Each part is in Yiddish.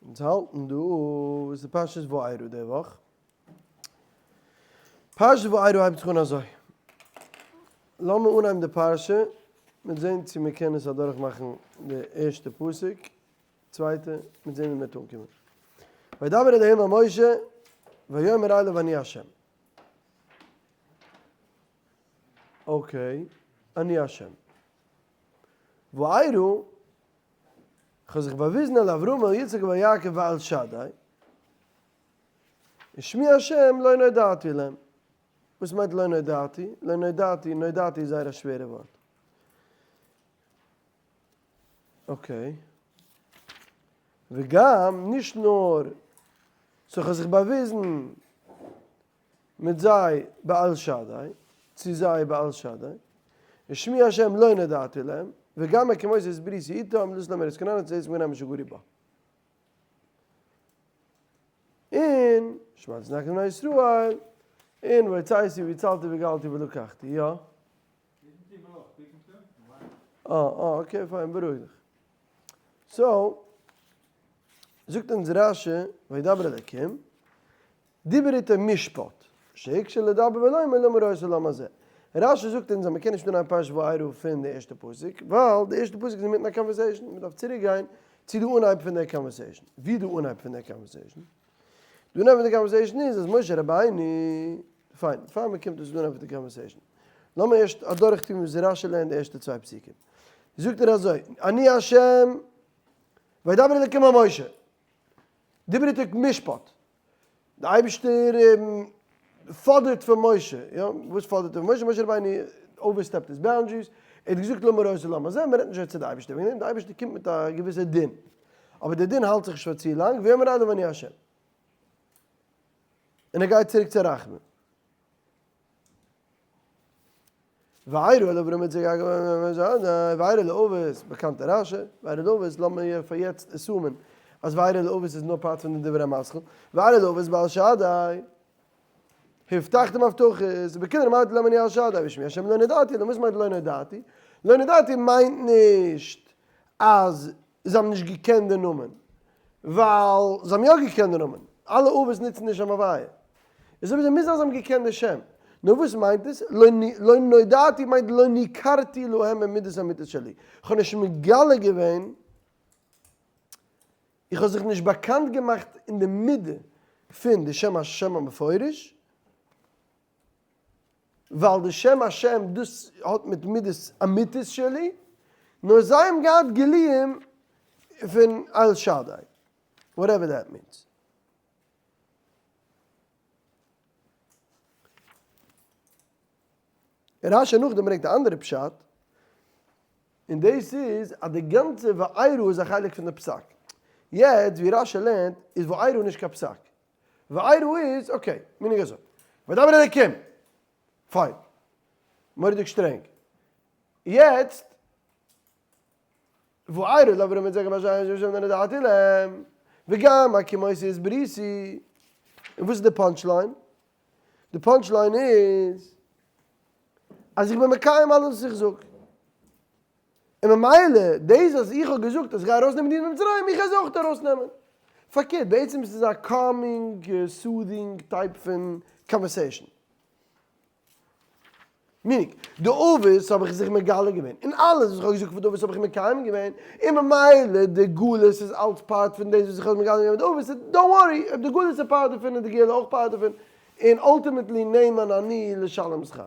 אונז האלטן דא איז די פרשת וארא די וואך. פרשת וארא הייבט זיך אן אזוי. לאמיר אנהייבן די פרשה, מ'וועט זען צו מען קען עס אדורכמאכן די ערשטע פסוק, צווייטע, מ'וועט זען ווי מ'וועט אנקומען. וידבר אלהים אל משה ויאמר אליו אני ה'. okay, אני ה'. וארא כ'האב זיך באוויזן אל אברהם אל יצחק ואל יעקב ואל שדי, ושמי השם לא נודעתי להם. וואס מיינט לא נודעתי? לא נודעתי, נודעתי איז זייער א שווערע ווארט. okay. וגם, נישט נאר, so כ'האב זיך באוויזן מיט זיי באל שדי, צו זיי באל שדי, ושמי השם לא נודעתי להם, וגם הקימותי את בריתי אתם, לתת להם ארץ כנען את הארץ אשר גרו בה. און שמעתי את נאקת בני ישראל, און והוצאתי והצלתי וגאלתי ולקחתי, יא? אה, אה, okay, פיין, בארואיג דיך. so, זאגט אונז רש"י, וידבר אלקים, דיבר איתו משפט, שהקשה לדבר ולומר למה הרעותה לעם הזה. רש"י זאגט אונז אז מ'קען נישט אנהייבן פרשת וארא פון די ערשטע פסוק, ווייל די ערשטע פסוק איז אינמיטן א conversation, מ'דארף צוריק גיין צו די אנהייב פון די conversation. ווי איז די אנהייב פון די conversation? די אנהייב פון די conversation איז אז משה רבינו, פיין, פאר מ'קומט צו די אנהייב פון די conversation, לאמיר ערשט אדורכטון ווי רש"י לערנט די ערשטע צוויי פסוקים. זאגט ער אזוי, אני ה' וידבר אלקים אל משה, דיבר איתו משפט, די אייבערשטער פאדערט פון משה, יא, וואס פאדערט ער פון משה? משה רבינו overstepped his boundaries, ער האט געזאגט למה הרעותה לעם הזה, מען רעדט נישט יעצט צו די אייבערשטער וועגן דעם, די אייבערשטער קומט מיט א געוויסע דין, אבער די דין האלט זיך נישט פאר צו לאנג, ויאמר אליו אני ה'. און ער גייט צוריק צו רחמים. וארא אל אברהם יצחק יעקב וארא אל האבות, באקאנטע רש"י, וארא אל האבות, לאמיר פאר יעצט assume ען אז וארא אל האבות איז נאר part פון די דיבור המתחיל, וארא אל האבות באל שדי, הבטחתם הבטחות, ובכן אמרתי להם אני אל שדי, ושמי השם לא נודעתי, וואס מיינט לא נודעתי? לא נודעתי מיינט נישט אז זיי האבן נישט געקענט די נאמען, ווייל זיי האבן יא געקענט די נאמען, אלע אבות נוצן די שם הוויה, איז אויב אזוי מוז זיין זיי האבן געקענט די שם, נו וואס מיינט עס? לא נודעתי מיינט לא ניכרתי להם במידת האמיתית שלי, איך האב נישט מגלה געווען, איך האב זיך נישט באקאנט געמאכט אין די מידה פון די שם השם המפורש, ווייל די שם השם דאס האט מיט מידת אמיתית שלי, נאר זיי האבן געהאט גילויים פון אל שדי, whatever that means. רש"י נאכדעם ברענגט א אנדערע פשט, און דאס איז אז די גאנצע וארא איז א חלק פון די פסק. יעצט ווי רש"י לערנט איז וארא נישט קיין פסק. וארא איז okay, meaning אזוי. וידבר אלקים! פיין. מורא'דיג שטרענג. יעצט וארא אל אברהם יצחק יעקב להם, וגם הקימותי את בריתי. און וואס איז די punch line? די punch line איז אז איך בין מקיים אלעס וואס איך זאג. און ממילא דאס אז איך האב געזאגט אז איך גיי ארויסנעמען די אידן פון מצרים, איך גיי זיי אויך ארויסנעמען. פארקערט, בעצם איז עס א calming, soothing type פון conversation. meaning, די אבות האב איך זיך מגלה געווען, און אלעס וואס איך האב געזאגט פאר די אבות האב איך מקיים געווען, און ממילא די גלות איז אלץ part פון דאס וואס איך האב מגלה געווען מיט די אבות, don't worry, אויב די גלות איז part דערפון איז די גאולה אויך part דערפון, און ultimately נאמן אני לשלם שכר.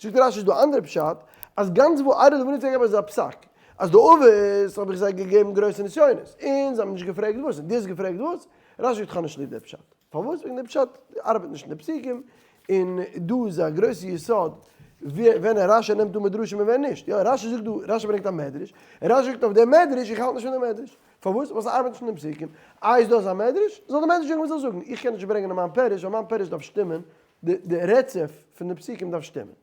זאגט רש"י איז דא אנדערע פשט, אז גאנץ וארא אל אברהם יצחק יעקב איז א פסק, אז די אבות האב איך זיי געגעבן גרויסע נסיונות, און זיי האבן נישט געפרעגט וואס, און דו האסט געפרעגט וואס, רש"י זאגט כ'האב נישט ליב די פשט. פארוואס? וועגן די פשט ארבעט נישט אין די פסוקים, און דא איז א גרויסע יסוד ווען רש"י נעמט אן מדרשים און ווען נישט. יא, רש"י זאגט דא, רש"י ברענגט א מדרש, און רש"י זאגט אויף דעם מדרש, איך האלט נישט פון דעם מדרש. פארוואס? ווייל ס'ארבעט נישט אין די פסוקים. איי איז דא אזא מדרש? זאל די מדרש זאגן וואס זאל זאגן. איך קען נישט ברענגען אין מיין פירוש, ווייל מיין פירוש דארף שטימען, די רצף פון די פסוקים דארף שטימען.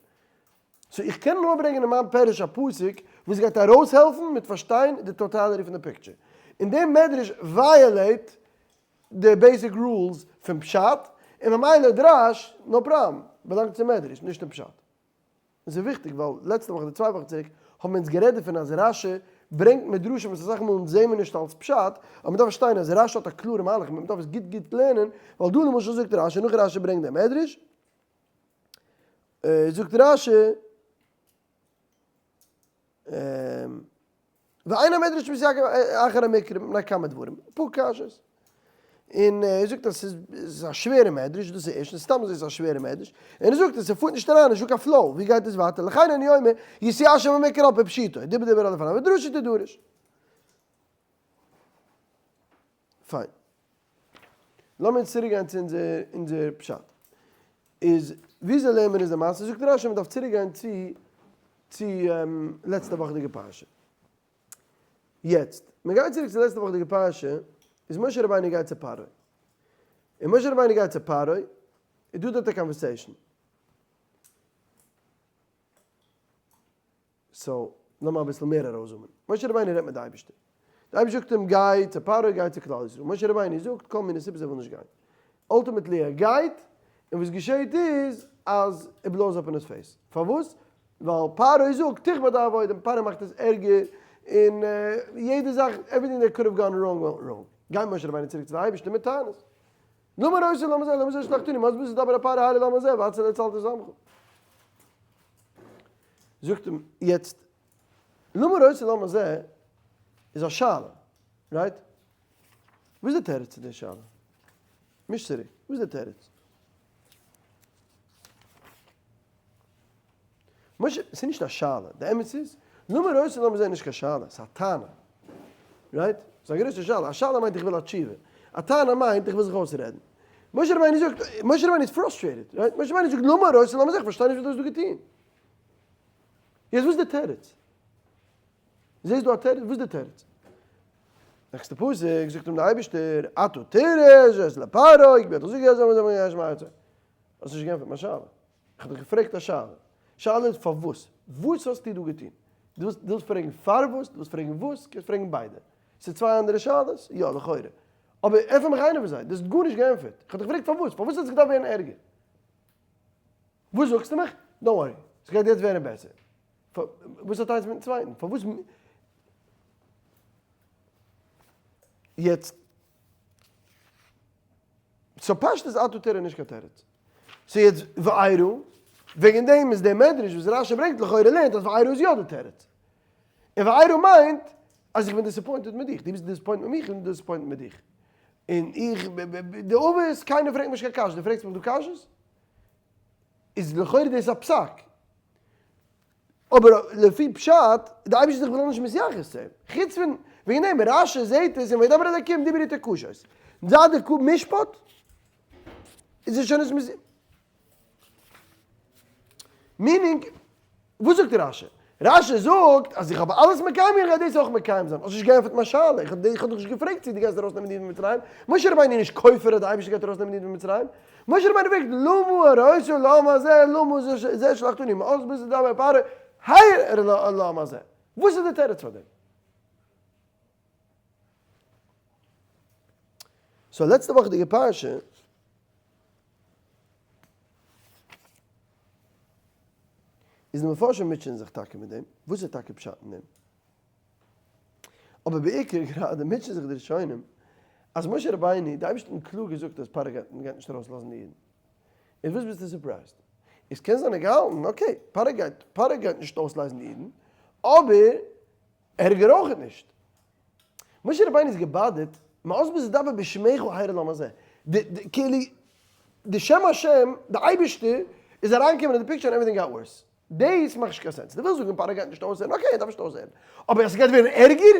so איך קען נאר ברענגען אין מיין פירוש א פסוק וואס גייט ארויסהעלפן מיט פארשטיין די totality פון די picture. און דער מדרש violate די basic rules פון פשט, און ממילא דרש, no problem, באלאנגט צום מדרש, נישט אין פשט. און ס'איז וויכטיג ווייל לעצטע וואך אדער צוויי וואכן צוריק האבן אונז גערעדט דערפון אז רש"י. ברענגט מדרשים וואס אסאך מאל אונז זעהן מיר נישט אלס פשט, אבער מ'דארף פארשטיין אז רשי האט א קלארע מהלך, מ'דארף עס גוט גוט לערנען, ווייל דא למשל זאגט רשי, נאך רשי ברענגט דער מדרש, זאגט רשי, ואין המדרש מתעכב אחר המקרא מפני כמה דברים, אפאר קשיות. און ער זאגט אז ס'איז א שווערע מדרש, דאס איז ערשטנס, סתם אזוי איז א שווערע מדרש, און ער זאגט אז ס'פארט נישט אריין, נישטא קיין flow, ווי גייט עס ווייטער, לכן אני אומר, יתיישב המקרא על פי פשוטו, דיבר דיבר על לפניו, ודרשה תדרש. פיין. לאמיר צוריק גיין צו אונזער אונזער פשט. איז וויאזוי לערנט מען אונזער מעשה? זאגט רשי מ'דארף צוריק גיין צו צו לעצטע וואכעדיגע פרשה. יעצט, מ'גייט צוריק צו לעצטע וואכעדיגע פרשה, איז משה רבינו גייט צו פרעה. און משה רבינו גייט צו פרעה, איז דא דארט א conversation. so, לאמיר אביסל מער ארויסזומען. משה רבינו רעדט מיט די אייבערשטער. די אייבערשטער זאגט אים גיי צו פרעה, גיי צו כלל ישראל. משה רבינו זאגט כל מיני סיבות ער וויל נישט גיין. ultimately ער גייט, און וואס געשעהט איז אז ער blows up אין his face. פארוואס? ווייל פרעה זאגט תכבד העבודה, פרעה מאכט עס ערגער, און יעדע זאך, everything that could have gone wrong went wrong. גייט משה רבינו צוריק צו די אייבערשטער מיט טענות. למה הרעותה לעם הזה, למה זה שלחתני, מאס בזה תדבר אל פרעה הרע לעם הזה, והצל הצלת את עמך. זאגט אים יעצט, למה הרעותה לעם הזה איז א שאלה, right? וואס איז די תירוץ צו די שאלה? מיש צוריק, וואס איז די תירוץ? משה, ס'איז נישט א שאלה, די אמת איז, למה הרעותה לעם הזה איז נישט קיין שאלה, ס'איז א טענה. right? ס'איז א גרויסע שאלה, א שאלה מיינט איך וויל א תשובה, א טענה מיינט איך וויל זיך אויסרעדן. משה רבינו זאגט, משה רבינו איז frustrated, right? משה רבינו זאגט למה הרעותה לעם הזה, איך פארשטיי נישט וואס דו האסט דא געטון. יעצט וואס איז די תירוץ? זעסט דא א תירוץ? וואס איז די תירוץ? נעקסטע פסוק זאגט אים דער אייבערשטער, עתה תראה את לפרעה, איך בין דאך זיכער אז האסט נישט געענטפערט מיין שאלה. איך האב דיך געפרעגט א שאלה. שאלה איז פארוואס? וואס האסטו דא געטון? דו ווילסט פרעגן פארוואס? דו ווילסט פרעגן וואס? קענסט פרעגן ביידע. ס'איז צוויי אנדערע שאלות? יא, לכאורה. אבער ענטפער מיך איינע פון זיי. דו האסט גארנישט געענטפערט. איך האב דיך געפרעגט פארוואס? פארוואס האט עס געדארפט ווערן ערגער? וואס זאגסטו מיך? don't worry. ס'גייט יעצט ווערן בעסער. וואס האט איינס מיטן צווייטן? פארוואס? יעצט. so פשטות עתה תראה נישט קיין תירוץ. so יעצט וארא, וועגן דעם איז דער מדרש וואס רשי ברענגט לכאורה לערנט אז וארא איז יא די תירוץ. און וארא מיינט אז איך בין disappointed מיט דיך, דו ביסט disappointed מיט מיך, איך בין disappointed מיט דיך. און איך, די אבות, קיינער פרעגט מיך נישט קיין קשיות, דו פרעגסט מיך דא קשיות? איז לכאורה דאס א פסק. אבער לפי פשט, די אייבערשטער איז זיך בכלל נישט מתייחס צו אים. חוץ פון וועגן דעם, רשי זעהט עס אין וידבר אלקים דיבר איתו קשות. זייט די קו משפט איז ער שוין נישט מז. meaning, וואס זאגט רשי? רשי זאגט אז איך האב אלעס מקיים געווען, איך גיי דאס אויך מקיים זיין. האסט נישט געענטפערט מיין שאלה, איך האב דיך נישט געפרעגט צו דו גייסט ארויסנעמען די אידן פון מצרים. משה רבינו איז נישט כופר אז די אייבערשטער גייט ארויסנעמען די אידן פון מצרים. משה רבינו פרעגט למה הרעותה לעם הזה למה זה שלחתני מאס בזה תדבר פרעה הרע לעם הזה. וואס איז די תירוץ פאר דעם? so לעצטע וואכעדיגע פרשה איז די מפרשים מוטשען זיך טאקע מיט דעם, וואס איז טאקע פשט אין דעם? אבער בעיקר גראדע מוטשען זיך די ראשונים אז משה רבינו, די אייבערשטער האט אים קלאר געזאגט אז פרעה גייט גייט נישט ארויס לאזן די אידן, איז וואס ביסטו surprised? איז קען זיין ער געהאלטן okay פרעה גייט פרעה גייט נישט אויסלייזן די אידן, אבער ערגער אויכעט נישט. משה רבינו איז געבאדערט, מאס בזה תדבר בשמך הרע לעם הזה, די די כאילו די שם השם, די אייבערשטער, איז אריינגעקומען אין די picture און everything got worse. דעיס מאכט נישט קיין sense. דו ווילסט זאגן פרעה גייט נישט אויסהערן, okay ער דארף נישט אויסהערן. אבער אז ס'גייט ווערן ערגער?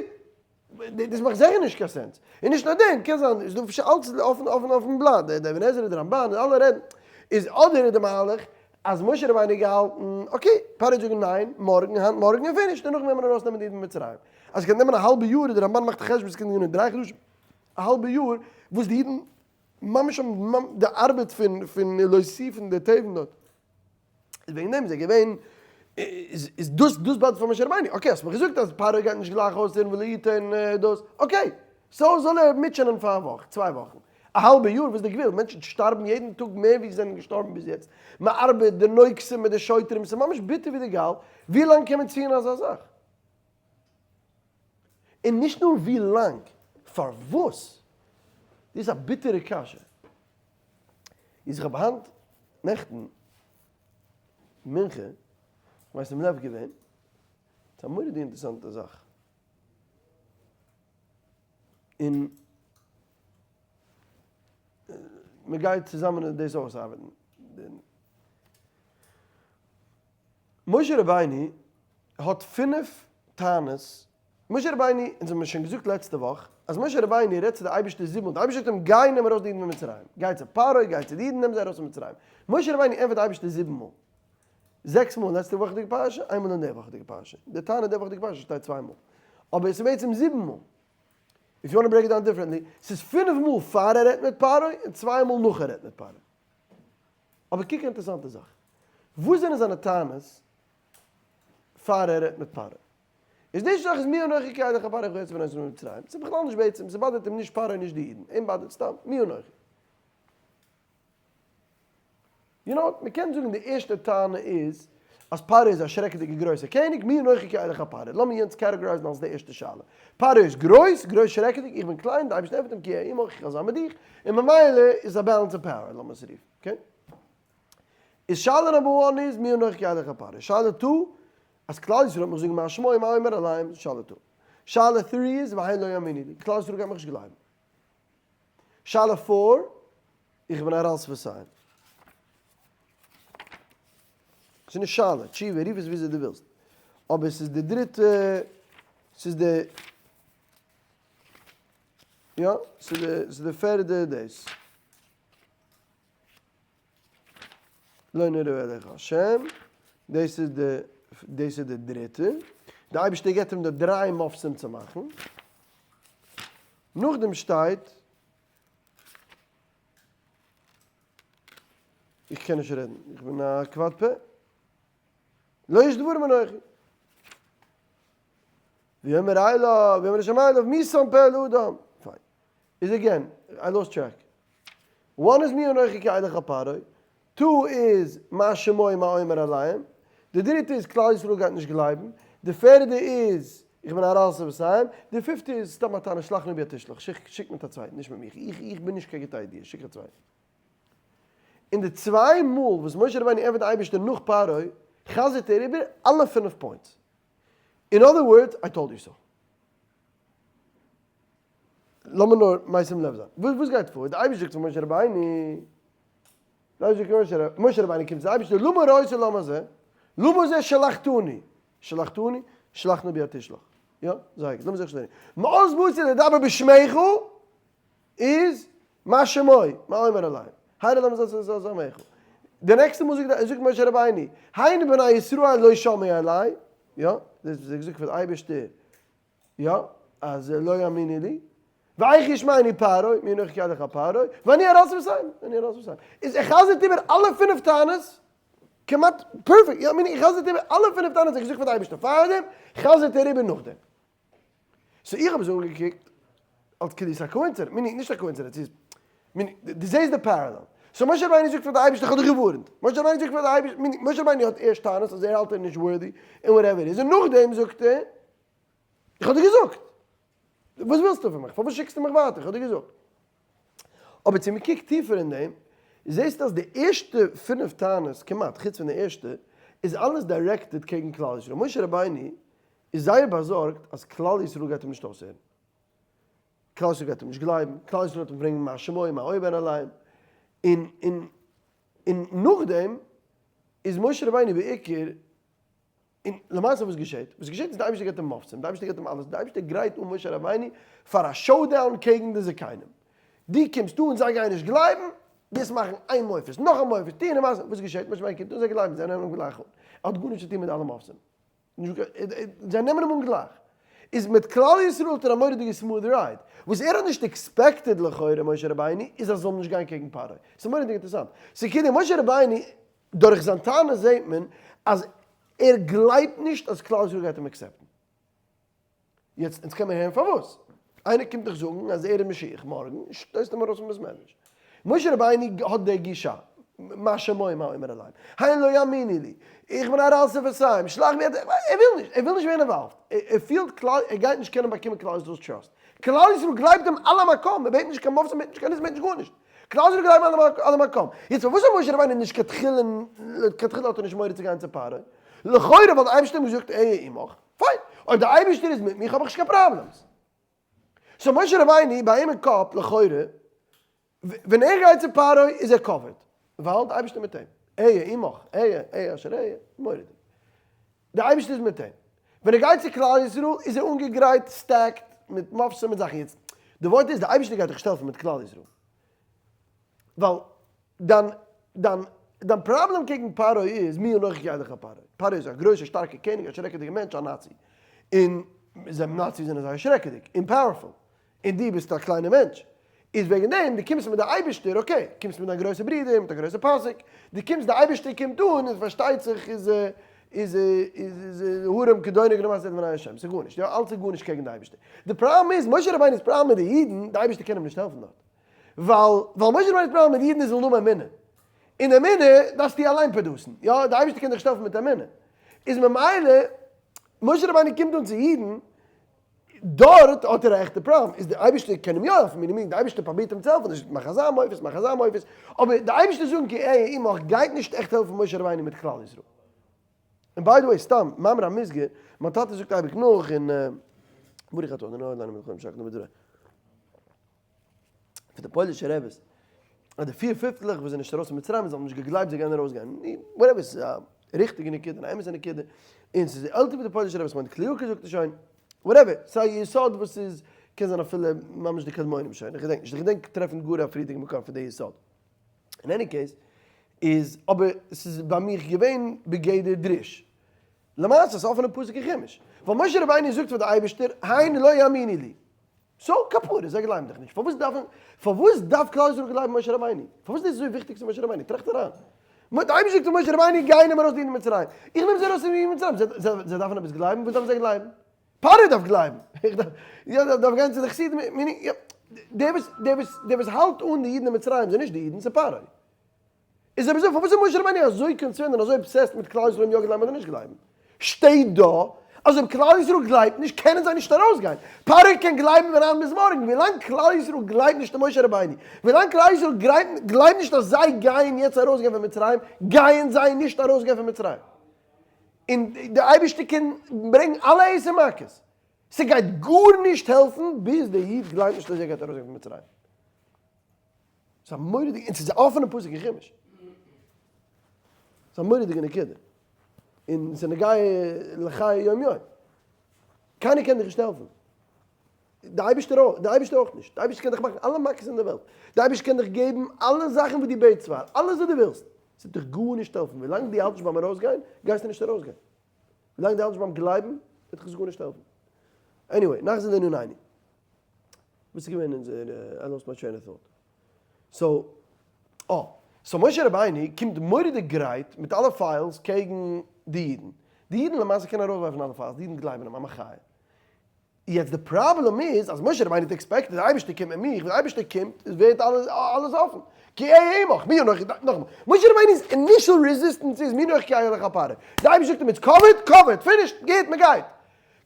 דאס מאכט זיכער נישט קיין sense. און נישט נאר דעם, קען זיין, איז דא אפשר אלץ אפן אפן אויפן בלאט, דער אבן עזרא, דער רמבן, אלע רעדן. איז אדער איז די מהלך אז משה רבינו האט געהאלטן, okay, פרעה וועט זאגן ניין, מארגן, היינט מארגן און finish, דערנאך וועט מען ארויסנעמען די אידן פון מצרים. אז ס'קען נעמען א האלבע יאר, דער רמבן מאכט א חשבון ס'קען נעמען דריי חדשים, א האלבע יאר, וואס די אידן ממש האבן די ארבעט פון פון להוסיפן די תבן דארט. איז וועגן דעם איז ער געווען, איז דאס דאס באדערט פאר משה רבינו, okay האסט מיר געזאגט אז פרעה גייט נישט גלייך אויסהערן ולא יתן דאס, okay, so זאל ער מוטשענען פאר א וואך, צוויי וואכן, א האלבע יאר, וואס איז די גבול, מענטשן שטארבן יעדן טאג מער ווי זיי זענען געשטארבן ביז יעצט, מען ארבעט, די נוגשים מיט די שוטרים, ס'איז ממש ביטער ווי די גאל, ווי לאנג קען מען ציען אזא זאך? און נישט נאר ווי לאנג, פארוואס? דאס איז א ביטערע קשיא. איז איך האב היינט נעכטן מנחה משים לב געווען צו א מורא'דיגע אינטערעסאנטע זאך. און מען גייט צוזאמען דאס אויסארבעטן. משה רבינו האט פינף טענות, משה רבינו, אונז האבן שוין געזאגט לעצטע וואך, אז משה רבינו רעדט צו די אייבערשטער זיבן מאל, די אייבערשטער זאגט אים גיי נעם ארויס די אידן פון מצרים, גיי צו פרעה, גיי צו די אידן נעם זיי ארויס פון מצרים, משה רבינו ענטפערט די אייבערשטער זיבן מאל, זעקס מאל אין לעצטע וואכעדיגע פרשה, איין מאל אין די וואכעדיגע פרשה, די טענה די וואכעדיגע פרשה שטייט צוויי מאל, אבער עס איז בעצם זיבן מאל, if you want break it down differently, ס'איז פינף מאל פאר ער רעדט מיט פרעה און צוויי מאל נאך ער רעדט מיט פרעה. אבער קוק א אינטערעסאנטע זאך. וואס זענען זיינע טענות פאר ער רעדט מיט פרעה? איז די זאך איז מי אנכי כי אלך אל פרעה ואוציא בני ישראל ממצרים. ס'איז בכלל נישט בעצם, ס'באדערט אים נישט פרעה און נישט די אידן. אים באדערט סתם מי אנכי. You know, מ'קען זאגן די ערשטע טענה איז אז פרעה איז א שרעקעדיגע גרויסע קעניג, מי אנכי כי אלך אל פרעה. לאמיר יענץ categorize ן אלס די ערשטע שאלה. פרעה איז גרויס, גרויס שרעקעדיג, איך בין קליין, די אייבערשטער ענטפערט אים כי אהיה עמך, איך וועל זיין מיט דיך, און ממילא איז א balance of power, לאמיר עס רופן, okay? איז שאלה number one איז מי אנכי כי אלך אל פרעה. שאלה two, אז כלל ישראל האט מיך זאגן מה שמו מה אומר אליהם, שאלה two. שאלה three איז והן לא יאמינו לי, כלל ישראל גייט מיך נישט גלייבן. שאלה four, איך בין ערל שפתיים. ס'איז נישט שאלה, תשובה, רוף עס וויאזוי דו ווילסט. אבער ס'איז די דריטע, ס'איז די, יא, ס'איז די, ס'איז די פערדע דאס. לא נראה אליך השם, דאס איז די, דאס איז די דריטע. די אייבערשטער געבט אים די דריי מופתים צו מאכן. נאכדעם שטייט, איך קען נישט רעדן, איך בין א כבד פה. לא יש דברים אנכי. ויאמר אליו, ויאמר השם אליו, מי שם פה לאדם? פיין. איז again, I lost track. one איז מי אנכי כי אלך אל פרעה, two איז מה שמו מה אומר אליהם, די דריטע איז כלל ישראל גייט נישט גלייבן, די פערדע איז איך בין ערל שפתיים, די פיפטע איז סתם א טענה שלח נא ביד תשלח, שיק מיט א צווייטן נישט מיט מיך, איך איך בין נישט קיין גוטע idea, שיק א צווייטן. און די צוויי מאל וואס משה רבינו ענטפערט די אייבערשטער נאך פרעה, חזר'ט ער איבער אלע פינף points. In other words, I told you so. לאמיר נאר משים לב זיין. וואס גייט פאר? די אייבערשטער זאגט צו משה רבינו, די אייבערשטער זאגט צו משה רבינו קומט צו די אייבערשטער, למה הרעותה לעם הזה? למה זה שלחתני? שלחתני? שלח נא ביד תשלח. יא, זייער גוט, לאמיר זיך שטעלן. מאז באתי לדבר בשמך איז מה שמו, מה אומר אליהם? הנה למה זה זה זה עמך. די נעקסטע מאל זאגט זאגט משה רבינו, הנה בני ישראל לא שמעו אלי, יא, דאס איז געזאגט פאר די אייבערשטער, יא, אז לא יאמינו לי, ואיך ישמעני פרעה, מי אנכי כי אלך אל פרעה, ואני ערל שפתיים, ואני ערל שפתיים. איז ער חזר'ט איבער אלע פינף טענות, כמעט perfect, יא, מיין ער חזר'ט איבער אלע פינף טענות וואס ער האט געזאגט פאר די אייבערשטער פארדעם, חזר'ט ער איבער נאכדעם. so איך האב עס אנגעקוקט אלס כאילו ס'איז א coincidence, מיין נישט א coincidence, ס'איז, מיין דו זעסט די parallel. so משה רבינו זאגט פאר די אייבערשטער איך האב דיך געווארנט. משה רבינו זאגט פאר די אייבערשטער, מיין משה רבינו האט ערשט טענות אז ער האלט ער איז נישט worthy און whatever איז, און נאכדעם זאגט ער, איך האב דיר געזאגט! וואס ווילסטו פון מיך? פארוואס שיקסטו מיך ווייטער? איך האב דיר געזאגט. אבער צו מ'קוקט טיפער אין דעם, זעסטו אז די ערשטע פינף טענות, כמעט, חוץ פון די ערשטע, איז אלעס directed קעגן כלל ישראל. משה רבינו איז זייער באזארגט אז כלל ישראל גייט אים נישט אויסהערן. כלל ישראל גייט אים נישט גלייבן, כלל ישראל וועט אים ברענגען מה שמו מה אומר אליהם. און און און נאכדעם איז משה רבינו בעיקר און למעשה וואס געשעט? וואס געשעט איז די אייבערשטער געבט אים מופתים, די אייבערשטער געבט אים אלעס, די אייבערשטער גרייט אן משה רבינו פאר א showdown קעגן די זקנים. דו קומסט אן, זיי גייען נישט גלייבן, דו וועסט מאכן איין מופת, נאך א מופת, טון און מאכן, וואס געשעט? משה רבינו קומט אן, זיי גלייבן, זיי נעמען אים גלייך אן. ער האט גארנישט צו טון מיט אלע מופתים. זיי נעמען אים אן גלייך. איז מיט כלל ישראל האט ער א מורא'דיגע smooth ride. וואס ער האט נישט expected לכאורה משה רבינו איז אז זיי זאלן נישט גיין קעגן פרעה. ס'איז מורא'דיג אינטערעסאנט. ס'איז כאילו משה רבינו דורך זיין טענה זעהט מען אז ער גלייבט נישט אז כלל ישראל גייט אים accept ן. יעצט אונז קען מען הערן פארוואס. איינער קומט דיך זאגן אז ער איז משיח מארגן, שטויסט אים ארויס פון בית מדרש. משה רבינו האט די גישה. מה שמו מה אומר אליהם, הן לא יאמינו לי, איך בין ערל שפתיים, שלח ביד, ער וויל נישט, ער וויל נישט ווערן involved, ער פילט כלל, ער גייט נישט קענען באקומען כלל ישראל'ס trust, כלל ישראל גלייבט אים על המקום, ער בעט נישט קיין מופתים, ער בעט נישט קיין ניסים, ער בעט נישט גארנישט, כלל ישראל גלייבט אים על המקום, יעצט פארוואס האט משה רבינו נישט כתחילה, לכתחילה האט ער נישט מורא צו גיין צו פרעה, לכאורה ווייל די אייבערשטער האט אים געזאגט אהיה עמך, פיין, אויב די אייבערשטער איז מיט מיך האב איך נישט קיין problems. so משה רבינו ביי אים אין קאפ לכאורה ווען ער גייט צו פרעה איז ער covered ווייל די אייבערשטער מיט אים, אהיה עמך, אהיה, אהיה אשר אהיה, מורא'דיג. די אייבערשטער איז מיט אים. ווען ער גייט צו כלל ישראל איז ער אנגעגרייט stacked מיט מופתים מיט זאכן. יעצט די ווארט איז די אייבערשטער גייט דיך נישט העלפן מיט כלל ישראל. ווייל דיין דיין דיין פראבלעם קעגן פרעה איז מי אנכי כי אלך אל פרעה. פרעה איז א גרויסער שטארקער קעניג א שרעקעדיגער מענטש א נאצי. און זיי נאציס זענען זייער שרעקעדיג און powerful. און דו ביסט א קליינער מענטש. איז וועגן דעם דו קומסט מיט די אייבערשטער okay, קומסט מיט דיין גרויסע ברודער מיט א גרויסע פאסיק, דו קומסט די אייבערשטער קומט אן איז פארשטייט זיך איז איז איז הרם כדונג לעומת לפני השם, ס'איז גארנישט, יא אלץ איז גארנישט קעגן די אייבערשטער. די פראבלעם איז משה רבינו'ס פראבלעם מיט די אידן, די אייבערשטער קען אים נישט העלפן דארט. ווייל ווייל משה רבינו'ס פראבלעם מיט די אידן איז אלנא אמונה. און אמונה דארפסטו אליין produce ן, יא די אייבערשטער קען דיך נישט העלפן מיט אמונה. איז ממילא משה רבינו קומט אן צו אידן, דארט האט ער א עכטע פראבלעם, איז די אייבערשטער קען אים יא העלפן, meaning די אייבערשטער פרובירט אים צו העלפן, נישט מאך אזא מופת, מאך אזא מופת, אבער די אייבערשטער זאגן כי אהיה עמך גייט נישט עכט העלפן משה רבינו מיט כלל ישראל. און by the way סתם, מאמר המוסגר, מיין טאטע זאגט אייביג נאך און ברוך אתה אדוני אלוהינו מלך העולם שהכל נהיה בדברו. פון די פוילישע רעבעס, אז די פיר פיפטלעך וואס זענען נישט ארויס פון מצרים, זיי האבן נישט געגלייבט זיי גייען ארויסגיין, whatever, ס'איז א ריכטיגע נקודה, אן אמת'ע נקודה, און ס'איז עלטער ווי די פוילישע רעבעס, כ'מיין די כלי יקר זאגט עס שוין, whatever, ס'איז א יסוד וואס איז, קען זיין אפילו ממש די קדמונים שוין, איך געדענק נישט, איך געדענק טרעפן גאר א פריערדיגע מקור פון די יסוד. אין any case, איז אבער ס'איז ביי מיך געווען בגדר דרוש. למעשה ס'איז אפענע פסוק אין חומש. ווייל משה רבינו זאגט פאר די אייבערשטער, הן לא יאמינו לי. so כפרה, זיי גלייבן דיך נישט. פארוואס דארפן, פארוואס דארף כלל ישראל גלייבן משה רבינו? פארוואס איז דאס אזוי וויכטיג צו משה רבינו? טראכט אריין. די אייבערשטער זאגט צו משה רבינו, גיי נעם ארויס די אידן פון מצרים. איך נעם זיי ארויס פון מצרים. זיי דארפן עפעס גלייבן? וואס דארפן זיי גלייבן? פרעה דארף גלייבן. איך דארף, יא, דארף גיין צו די חסידים. דער וואס, דער וואס, דער וואס האלט אן די אידן אין מצרים זענען נישט די אידן, ס'איז פרעה. איז אויב אזוי פארוואס איז משה רבינו אזוי concerned און אזוי obsessed מיט כלל ישראל יא גלייבן אדער נישט גלייבן? שטייט דא אז אויב כלל ישראל גלייבט נישט קענען זיי נישט ארויסגיין. פרעה קען גלייבן ווען היינט ביז מארגן, ווילאנג כלל ישראל גלייבט נישט אין משה רבינו, ווילאנג כלל ישראל גלייבט נישט אז זיי גייען יעצט ארויסגיין פון מצרים, גייען זיי נישט ארויסגיין פון מצרים. און די אייבערשטער קען ברענגן אלע עשר מכות, ס'גייט גארנישט העלפן ביז דער איד גלייבט נישט אז ער גייט ארויסגיין פון מצרים. ס'איז א מורא'דיגע, און ס'איז א אפענע פסוק אין חומש. ס'איז א מורא'דיגע נקודה. און ס'איז נוגע לחיי יום יום. קיינער קען דיך נישט העלפן. די אייבערשטער אויך, די אייבערשטער אויך נישט. די אייבערשטער קען דיך מאכן אלע מכות אין די וועלט. די אייבערשטער קען דיך געבן אלע זאכן וואס דו בעטסט פאר, אלעס וואס דו ווילסט. ס'וועט דיך גארנישט העלפן. ווילאנג דו האלטסט נישט ביים ארויסגיין, גייסטו נישט ארויסגיין. ווילאנג דו האלטסט נישט ביים גלייבן, וועט דיך עס גארנישט העלפן. anyway, נחזור לענינינו. וואס איז געווען אונזער, I lost my train of thought. so, אה, so משה רבינו קומט מורא'דיג גרייט מיט אלע files קעגן די אידן. די אידן למעשה קענען ארויסווארפן אלע files, די אידן גלייבן אים, א מחיה. יעצט די פראבלעם איז אז משה רבינו האט expected די אייבערשטער קומט מיט מיך, ווען די אייבערשטער קומט איז ווערט אלעס אפן. כי אהיה עמך, מי אנכי, נאכאמאל, משה רבינו'ס initial resistance איז מי אנכי כי אלך אל פרעה. די אייבערשטער זאגט אים it's covered, covered, finished, גוט, מען גייט.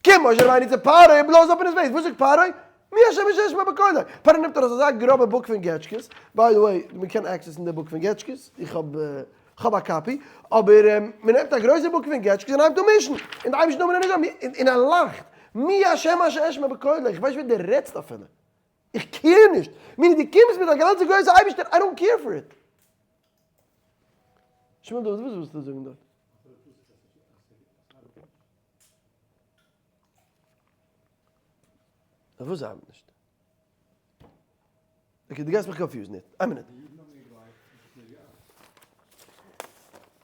קומט משה רבינו צו פרעה און בלאזט אפ אין his face, וואס זאגט פרעה? מי השם אשר אשמע בקולו? פרעה נעמט ארויס אזא גראבע book פון געטשקעס, by the way, מען קען access ן די book פון געטשקעס, איך האב כ'האב א copy, אבער מען נעמט א גרויסע book פון געטשקעס און הייבט אן מישן, און די אייבערשטער נאמען איז נישט דא, און ער לאכט, מי השם אשר אשמע בקולו, איך ווייס נישט ווער דו רעדסט אפילו, איך care נישט, meaning דו קומסט מיט א גאנצע גרויסע אייבערשטער, I don't care for it. שמואל דוד וואס ווילסטו זאגן דארט? פארוואס זיי האבן נישט? okay, דו גייסט מיך confuse ן יעצט. איין מינוט.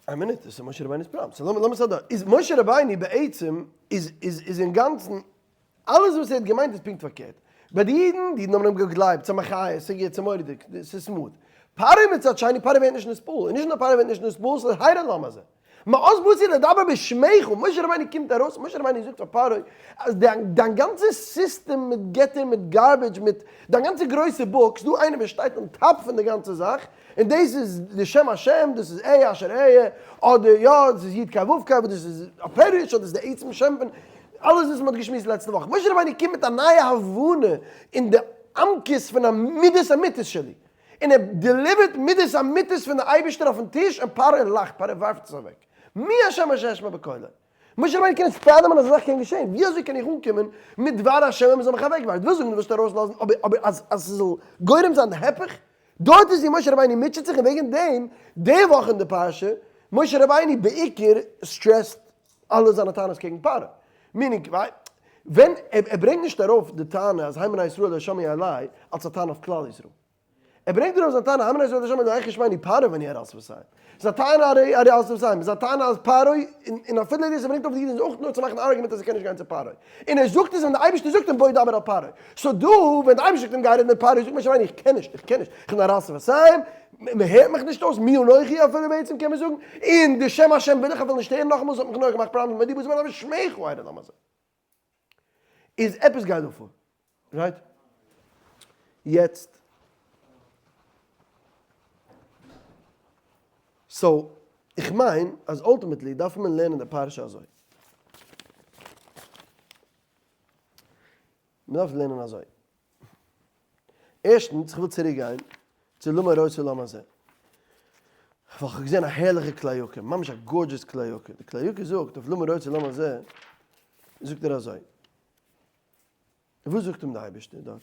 איין מינוט, דאס איז משה רבינו'ס פראבלעם. so לאמיר לאמיר סדר. איז משה רבינו בעצם איז איז איז אינגאנצן אלעס וואס ער האט געמיינט איז פונקט פארקערט. ביי די אידן, די אידן האבן אים געגלייבט, ס'איז א מחיה, ס'איז גוט, ס'איז מורא'דיג, ס'איז smooth. פרעה מצד שני, פרעה ווערט נישט נתפעל, און נישט נאר פרעה ווערט נישט נתפעל, ס'איז הרע לעם הזה. מאז באתי לדבר בשמך, משה רבינו קומט ארויס, משה רבינו זאגט פאר פרעה אז דיין גאנצע סיסטעם מיט געטער מיט garbage מיט דיין גאנצע גרויסע book, ס'דא איינער וואס שטייט on top פון די גאנצע זאך, און דאס איז די שם השם, דאס איז אהיה אשר אהיה, אדער יא, דאס איז י' ק' ו' ק', דאס איז א פירוש, אדער איז די עצם שם פון, אלעס וואס מ'האט געשמועסט לעצטע וואך. משה רבינו קומט מיט א נייע הבנה אין די עמקות פון המידות אמיתית שלי. און ער deliver ט מידות אמיתית פון די אייבערשטער אויפן טיש, און פרעה לאכט, פרעה ווארפט עס אוועק. מי השם אשר אשמע בקולו? משה רבינו קען נישט fathom ען אז אזא זאך קען געשען, ווי אזוי קען איך אנקומען מיט דבר השם און מ'זאל מיך אוועקווארפן? דו ווילסט זאגן דו ווילסט ארויסלאזן, אבער אבער אז אז ס'זאל גורם זיין די הפך? דארט איז ווי משה רבינו מוטשעט זיך און וועגן דעם די וואך אין די פרשה, משה רבינו בעיקר stress ט אלע זיינע טענות קעגן פרעה, meaning ווען ער ברענגט נישט ארויף די טענה אז הן בני ישראל לא שמעו אלי אלס א טענה אויף כלל ישראל. ער ברענגט ארויף זיין טענה הן בני ישראל לא שמעו אלי איך ישמעני פרעה ואני ערל שפתים. זיין טענה הרי ערל שפתים, זיין טענה אז פרעה, און אפילו דאס ער ברענגט אויף די אידן איז אויך נאר צו מאכן argument אז ער קען נישט גיין צו פרעה. און ער זאגט עס ווען די אייבערשטער זאגט אים בוא דבר אל פרעה. so דא ווען די אייבערשטער זאגט אים גיי רעד מיט פרעה זאגט משה רבינו איך קען נישט, איך קען נישט, איך בין ערל שפתים, מען הערט מיך נישט אויס, מי אנכי אפילו בעצם קען מען זאגן, און די שם השם וויל איך אפילו נישט הערן נאכאמאל, עס האט מיך נאר געמאכט פראבלעמס מיט די וואס וועלן שמך איידער לאמיר זיי. איז עפעס גייט דא פאר, right? יעצט, so איך מיין אז ultimately דארף מען לערנען די פרשה אזוי. מען דארף לערנען אזוי. ערשטנס, איך וויל צוריק גיין צו למה הרעותה לעם הזה. ווייל כ'האב געזען א הערליכע כלי יקר, ממש א gorgeous כלי יקר. די כלי יקר זאגט אויף למה הרעותה לעם הזה, זאגט ער אזוי. וואס זאגט אים די אייבערשטער דארט?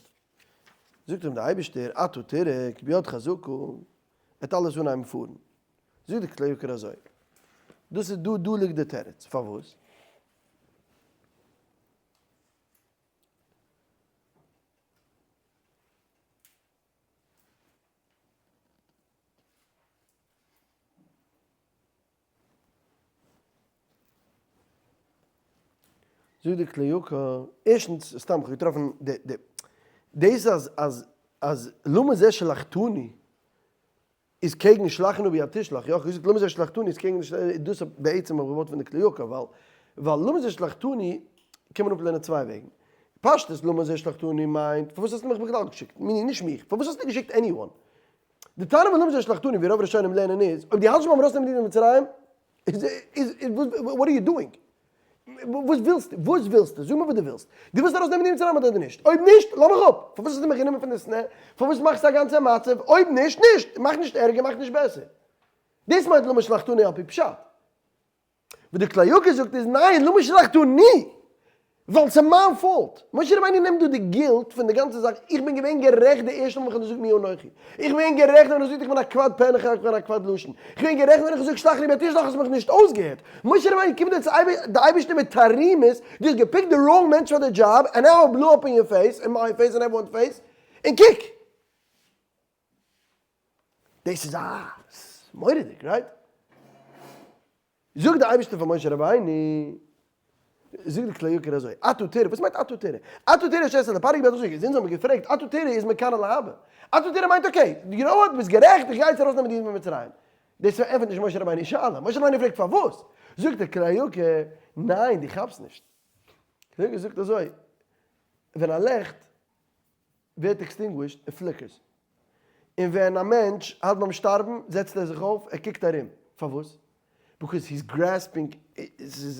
זאגט אים די אייבערשטער, עתה תראה כי ביד חזקה, וועט אלעס אנהייבן פארן. זאגט די כלי יקר אזוי, דאס איז דא, דא ליגט די תירוץ, פארוואס? זאגט די כלי יקר, ערשטנס, סתם כ'האב געטראפן די די דאס אז אז אז למה זה שלחתני איז קעגן שלח נא ביד תשלח, יא, כ'האב געזאגט למה זה שלחתני איז קעגן דאס בעצם האב איך געוואלט פון די כלי יקר, ווייל ווייל למה זה שלחתני קען מען אפלערנען צוויי וועגן, פשטות למה זה שלחתני מיינט פארוואס האסטו מיך בכלל געשיקט, meaning נישט מיך, פארוואס האסטו געשיקט anyone? די טענה פון למה זה שלחתני ווי רוב ראשונים לערנען איז, אויב דו האלטסט נישט ביים ארויסנעמען די אידן פון מצרים, איז איז what are you doing? וואס ווילסטו? וואס ווילסטו? זאג מיר וואס דו ווילסט. דו ווילסט ארויסנעמען די מצרים אדער נישט? אויב נישט, לאז מיך אפ! פארוואס האסטו מיך גענומען פון די סנה? פארוואס מאכסטו א גאנצע מצב? אויב נישט, נישט! מאך נישט ערגער, מאך נישט בעסער. דאס מיינט למה שלחתני על פי פשט. וואס די כלי יקר זאגט איז ניין, למה שלחתני! ווייל ס'איז מיין fault. משה רבינו נעמט דא די guilt פון די גאנצע זאך, איך בין געווען גערעכט די ערשטע מאל ווען איך האב געזאגט מי אנכי. איך בין געווען גערעכט ווען איך האב געזאגט איך בין א כבד פה און איך בין א כבד לשון. איך בין גערעכט ווען איך האב געזאגט שלח נא ביד תשלח האסט מיך נישט אויסגעהערט. משה רבינו קומט דא צו די אייבערשטער מיט תרעומות, דו האסט גע pick ט די wrong מענטש פאר די דזשאב, and now I blew up in your face, in my face, in everyone's face, און קוק! דאס איז א מורא'דיג, right? זאגט דער אייבערשטער פאר משה רבינו, זאגט די כלי יקר אזוי, עתה תראה, וואס מיינט עתה תראה? עתה תראה שאעשה לפרעה כי ביד חזקה, אונז האבן געפרעגט, עתה תראה איז מכאן ולהבא, עתה תראה מיינט okay, you know what, ביסט גערעכט, איך גיי יעצט ארויסנעמען די אידן פון מצרים. דאס ענטפערט נישט משה רבינו'ס שאלה, משה רבינו פרעגט פארוואס, זאגט דער כלי יקר, ניין דו כאפסט נישט, כלי יקר זאגט אזוי, ווען א לעכט ווערט extinguished, ער flickers. און ווען א מענטש האלט ביים שטארבן, זעצט ער זיך אויף, ער קוקט ארום. פארוואס? because he's grasping,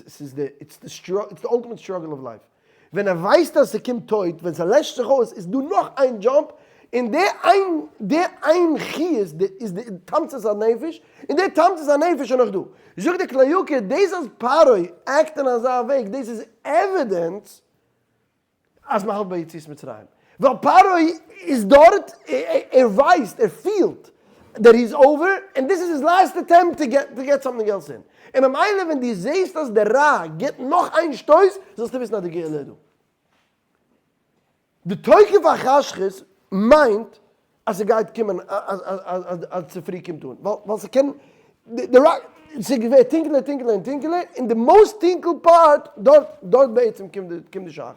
ס'איז די, it's די it's די ultimate struggle of life. ווען ער ווייסט אז ס'קומט טויט, ווען ס'לעשט זיך אויס, איז דא נאך איין jump, און די איין, די איין חיות איז די תמצית הנפש, און די תמצית הנפש איז נאך דא. זאגט די כלי יקר, דאס אז פרעה act אין אזא וועג, דאס איז evidence אז מען האלט ביי יציאת מצרים, ווייל פרעה איז דארט, ער ווייסט, ער פילט that he's over, און דאס איז his last attempt to get to get something else in, און ממילא ווען דו זעסט אז דער רע גיבט נאך איין שטויס, זאלסטו וויסן אז די גאולה איז דא. די תוקף החשכות מיינט אז ס'גייט קומען אז צופרי קומט אן, ווייל ס'קען, די רע, ס'ווערט טונקעלער טונקעלער און טונקעלער, און די most טונקל part, דארט דארט בעצם קומט די שחר.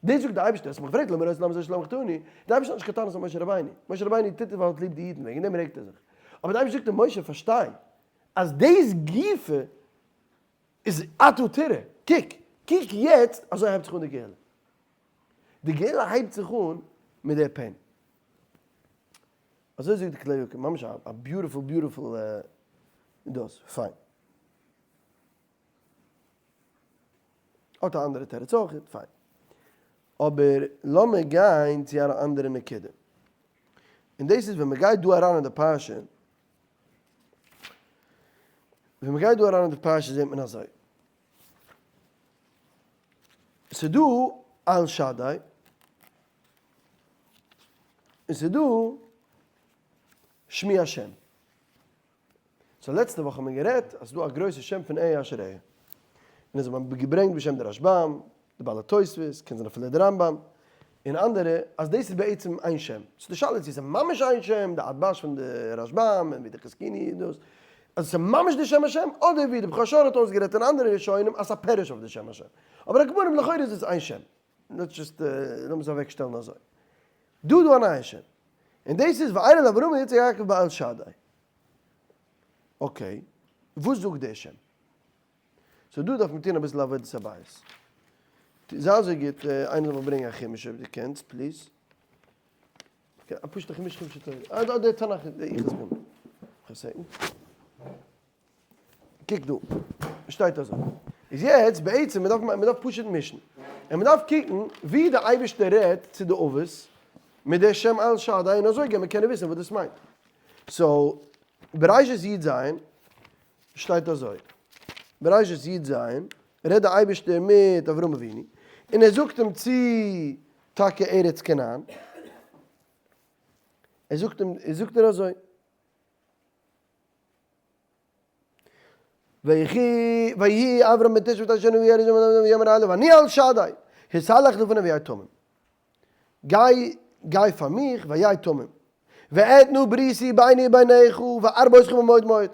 דאס זאגט די אייבערשטער, האסט מיך געפרעגט למה הרעותה לעם הזה שלחתני, די אייבערשטער האט נישט קיין טענות אויף משה רבינו, משה רבינו טוט עס ווייל ער האט ליב די אידן, וועגן דעם רעגט ער זיך, אבער די אייבערשטער זאגט אים משה פארשטיי. אז דאס גופא איז עתה תראה, קוק, קוק יעצט, אזוי הייבט זיך אן די גאולה. די גאולה הייבט זיך אן מיט די pain. אזוי זאגט די כלי יקר, ממש א beautiful beautiful דאס, פיין. האט א אנדערע תירוץ אויך, פיין. אבער לאמיר גיין צו אן אנדערע נקודה. און דאס איז ווען מ'גייט דא אריין אין די פרשה, ווען מ'גייט דא אריין אין די פרשה זעט מען אזוי. ס'דא אל שדי, און ס'דא שמי השם. so לעצטע וואך האט מען גערעדט אז ס'דא א גרויסע שם פון אהיה אשר אהיה. און עס האט מען געברענגט בשם די רשב"ם, די בעלי תוספות, קען זיין אפילו די רמב"ם, און אנדערע, אז דאס איז בעצם איין שם. ס'איז די שאלה צו ס'איז ממש איין שם, די אדב"ש פון די רשב"ם, און ווי די חזקוני און דאס, אז ס'איז ממש די שם השם, אדער ווי די בכור שור האט אויסגערעדט און אנדערע ראשונים אז ס'איז א פירוש אויף די שם השם. אבער על כל פנים לכאורה איז עס איין שם. let's just, לאמיר עס אוועקשטעלן אזוי. דא איז דא א נייע שם. און דאס איז ואלה לאברהם ליצחק יעקב באל שדי. okay, וואס זאגט דער שם? so דא דארף מען טון אביסל עבודת הבית. זיי אזוי גוט, איינער זאל מיך ברענגען א חומש אויב דו קענסט, please. א פשוט'ע חומש, חומשי תורה. אדער תנך, איך עס בין. קוק דא, שטייט אזוי. איז יעצט בעצם מען דארף מען דארף פשוט מישן. און מען דארף קוקן ווי די אייבערשטער רעדט צו די אבות מיט די שם אל שדי און אזוי גייט מען קענען וויסן וואס דאס מיינט. so בראשית י ז שטייט אזוי. בראשית י ז רעדט די אייבערשטער מיט אברהם אבינו און ער זאגט אים צו טאקע ארץ כנען. ער זאגט אים, זאגט ער אזוי. ויחי ויהי אברם בן תשע ותשע שנה וירא ויאמר אליו אני אל שדי התהלך לפני והיה תמים גיי גיי פאר מיך והיה תמים ואתנה בריתי ביני וביניך וארבה אותך במאוד מאוד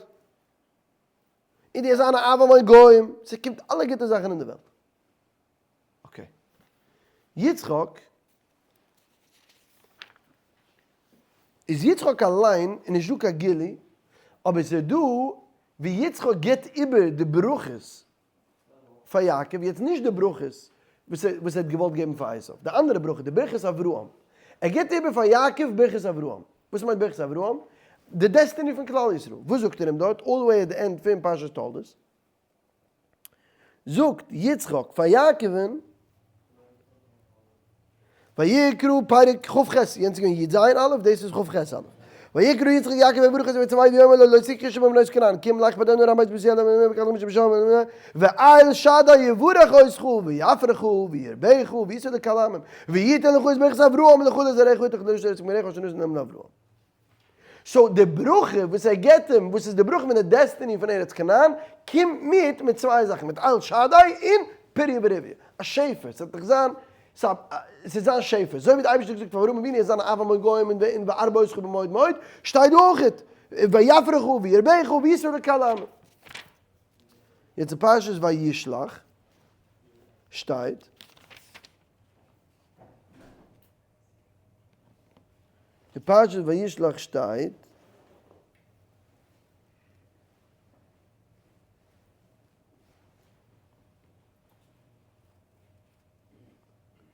און דו וועסט זיין א אב המון גוים ס'קומט אלע גוטע זאכן אין די וועלט okay יצחק איז יצחק אליין איז נישט דא קיין גילוי, אבער ס'איז דא ווי יצחק גיבט איבער די ברכות פאר יעקב, יעצט נישט די ברכות וואס ער וואס ער האט געוואלט געבן פאר עשיו, די אנדערע ברכה, די ברכת אברהם, ער גיבט איבער פאר יעקב ברכת אברהם, וואס מיינט ברכת אברהם? די destiny פון כלל ישראל, וואס זאגט ער אים דארט, all the way at the end פון פרשת תולדות? זאגט יצחק פאר יעקב'ן, ויקרא פרק כ ח, יענץ איז געווען י ז א', דאס איז כ ח א', ויקרא יצחק יעקב ויברך אותו ויצוהו ויאמר לו לא תקחי אשה מבנות כנען, קום לך פדנה ארם בית בתואל וקח לך אשה משם, ואל שדי יברך אותך ויפרך וירבך וישא לקהל עמים, ויתן לך את ברכת אברהם לך ולזרעך אתך לרשת ארץ מגוריך אשר נתן להם לאברהם. so די ברכה וואס ער געבט אים, וואס איז די ברכה פון די destiny פון ארץ כנען, קומט מיט מיט צוויי זאכן, מיט אל שדי און פריה ורביה, א שפע, ס'וועט דאך זיין, ס'וועט זיין שפע, אזוי ווי די אייבערשטער האט געזאגט פאר אברהם אבינו ער זאל זיין א אב המון גוים און וארבה אותך במאוד מאוד, שטייט דא אויך, ויפרך וירבך וישא לקהל עמים. יעצט אין פרשת וישלח שטייט. די פרשת וישלח שטייט.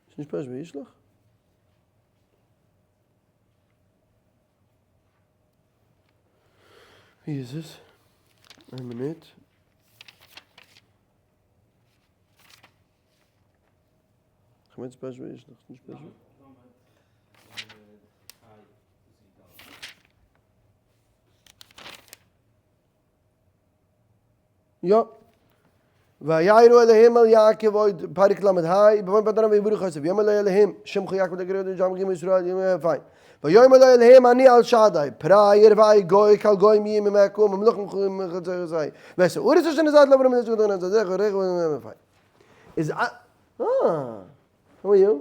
איז נישט פרשת וישלח? ווי איז עס? איין מינוט. כ'מיין ס'איז פרשת וישלח, נישט פרשת. יא. וירא אלהים אל יעקב עוד פרק ל"ה, בבוא פדן ארם ויברך אותו, ויאמר לו אלהים, שמך יעקב ותקרא אותו שם ג' ישראל, פיין. ויאמר לו אלהים אני אל שדי, פרה ירבה גוי כל גוים יהיו ממך וממלכים מחצי ואת הארץ אשר נתתי לאברהם ליצחק פיין. איז א אה, how are you?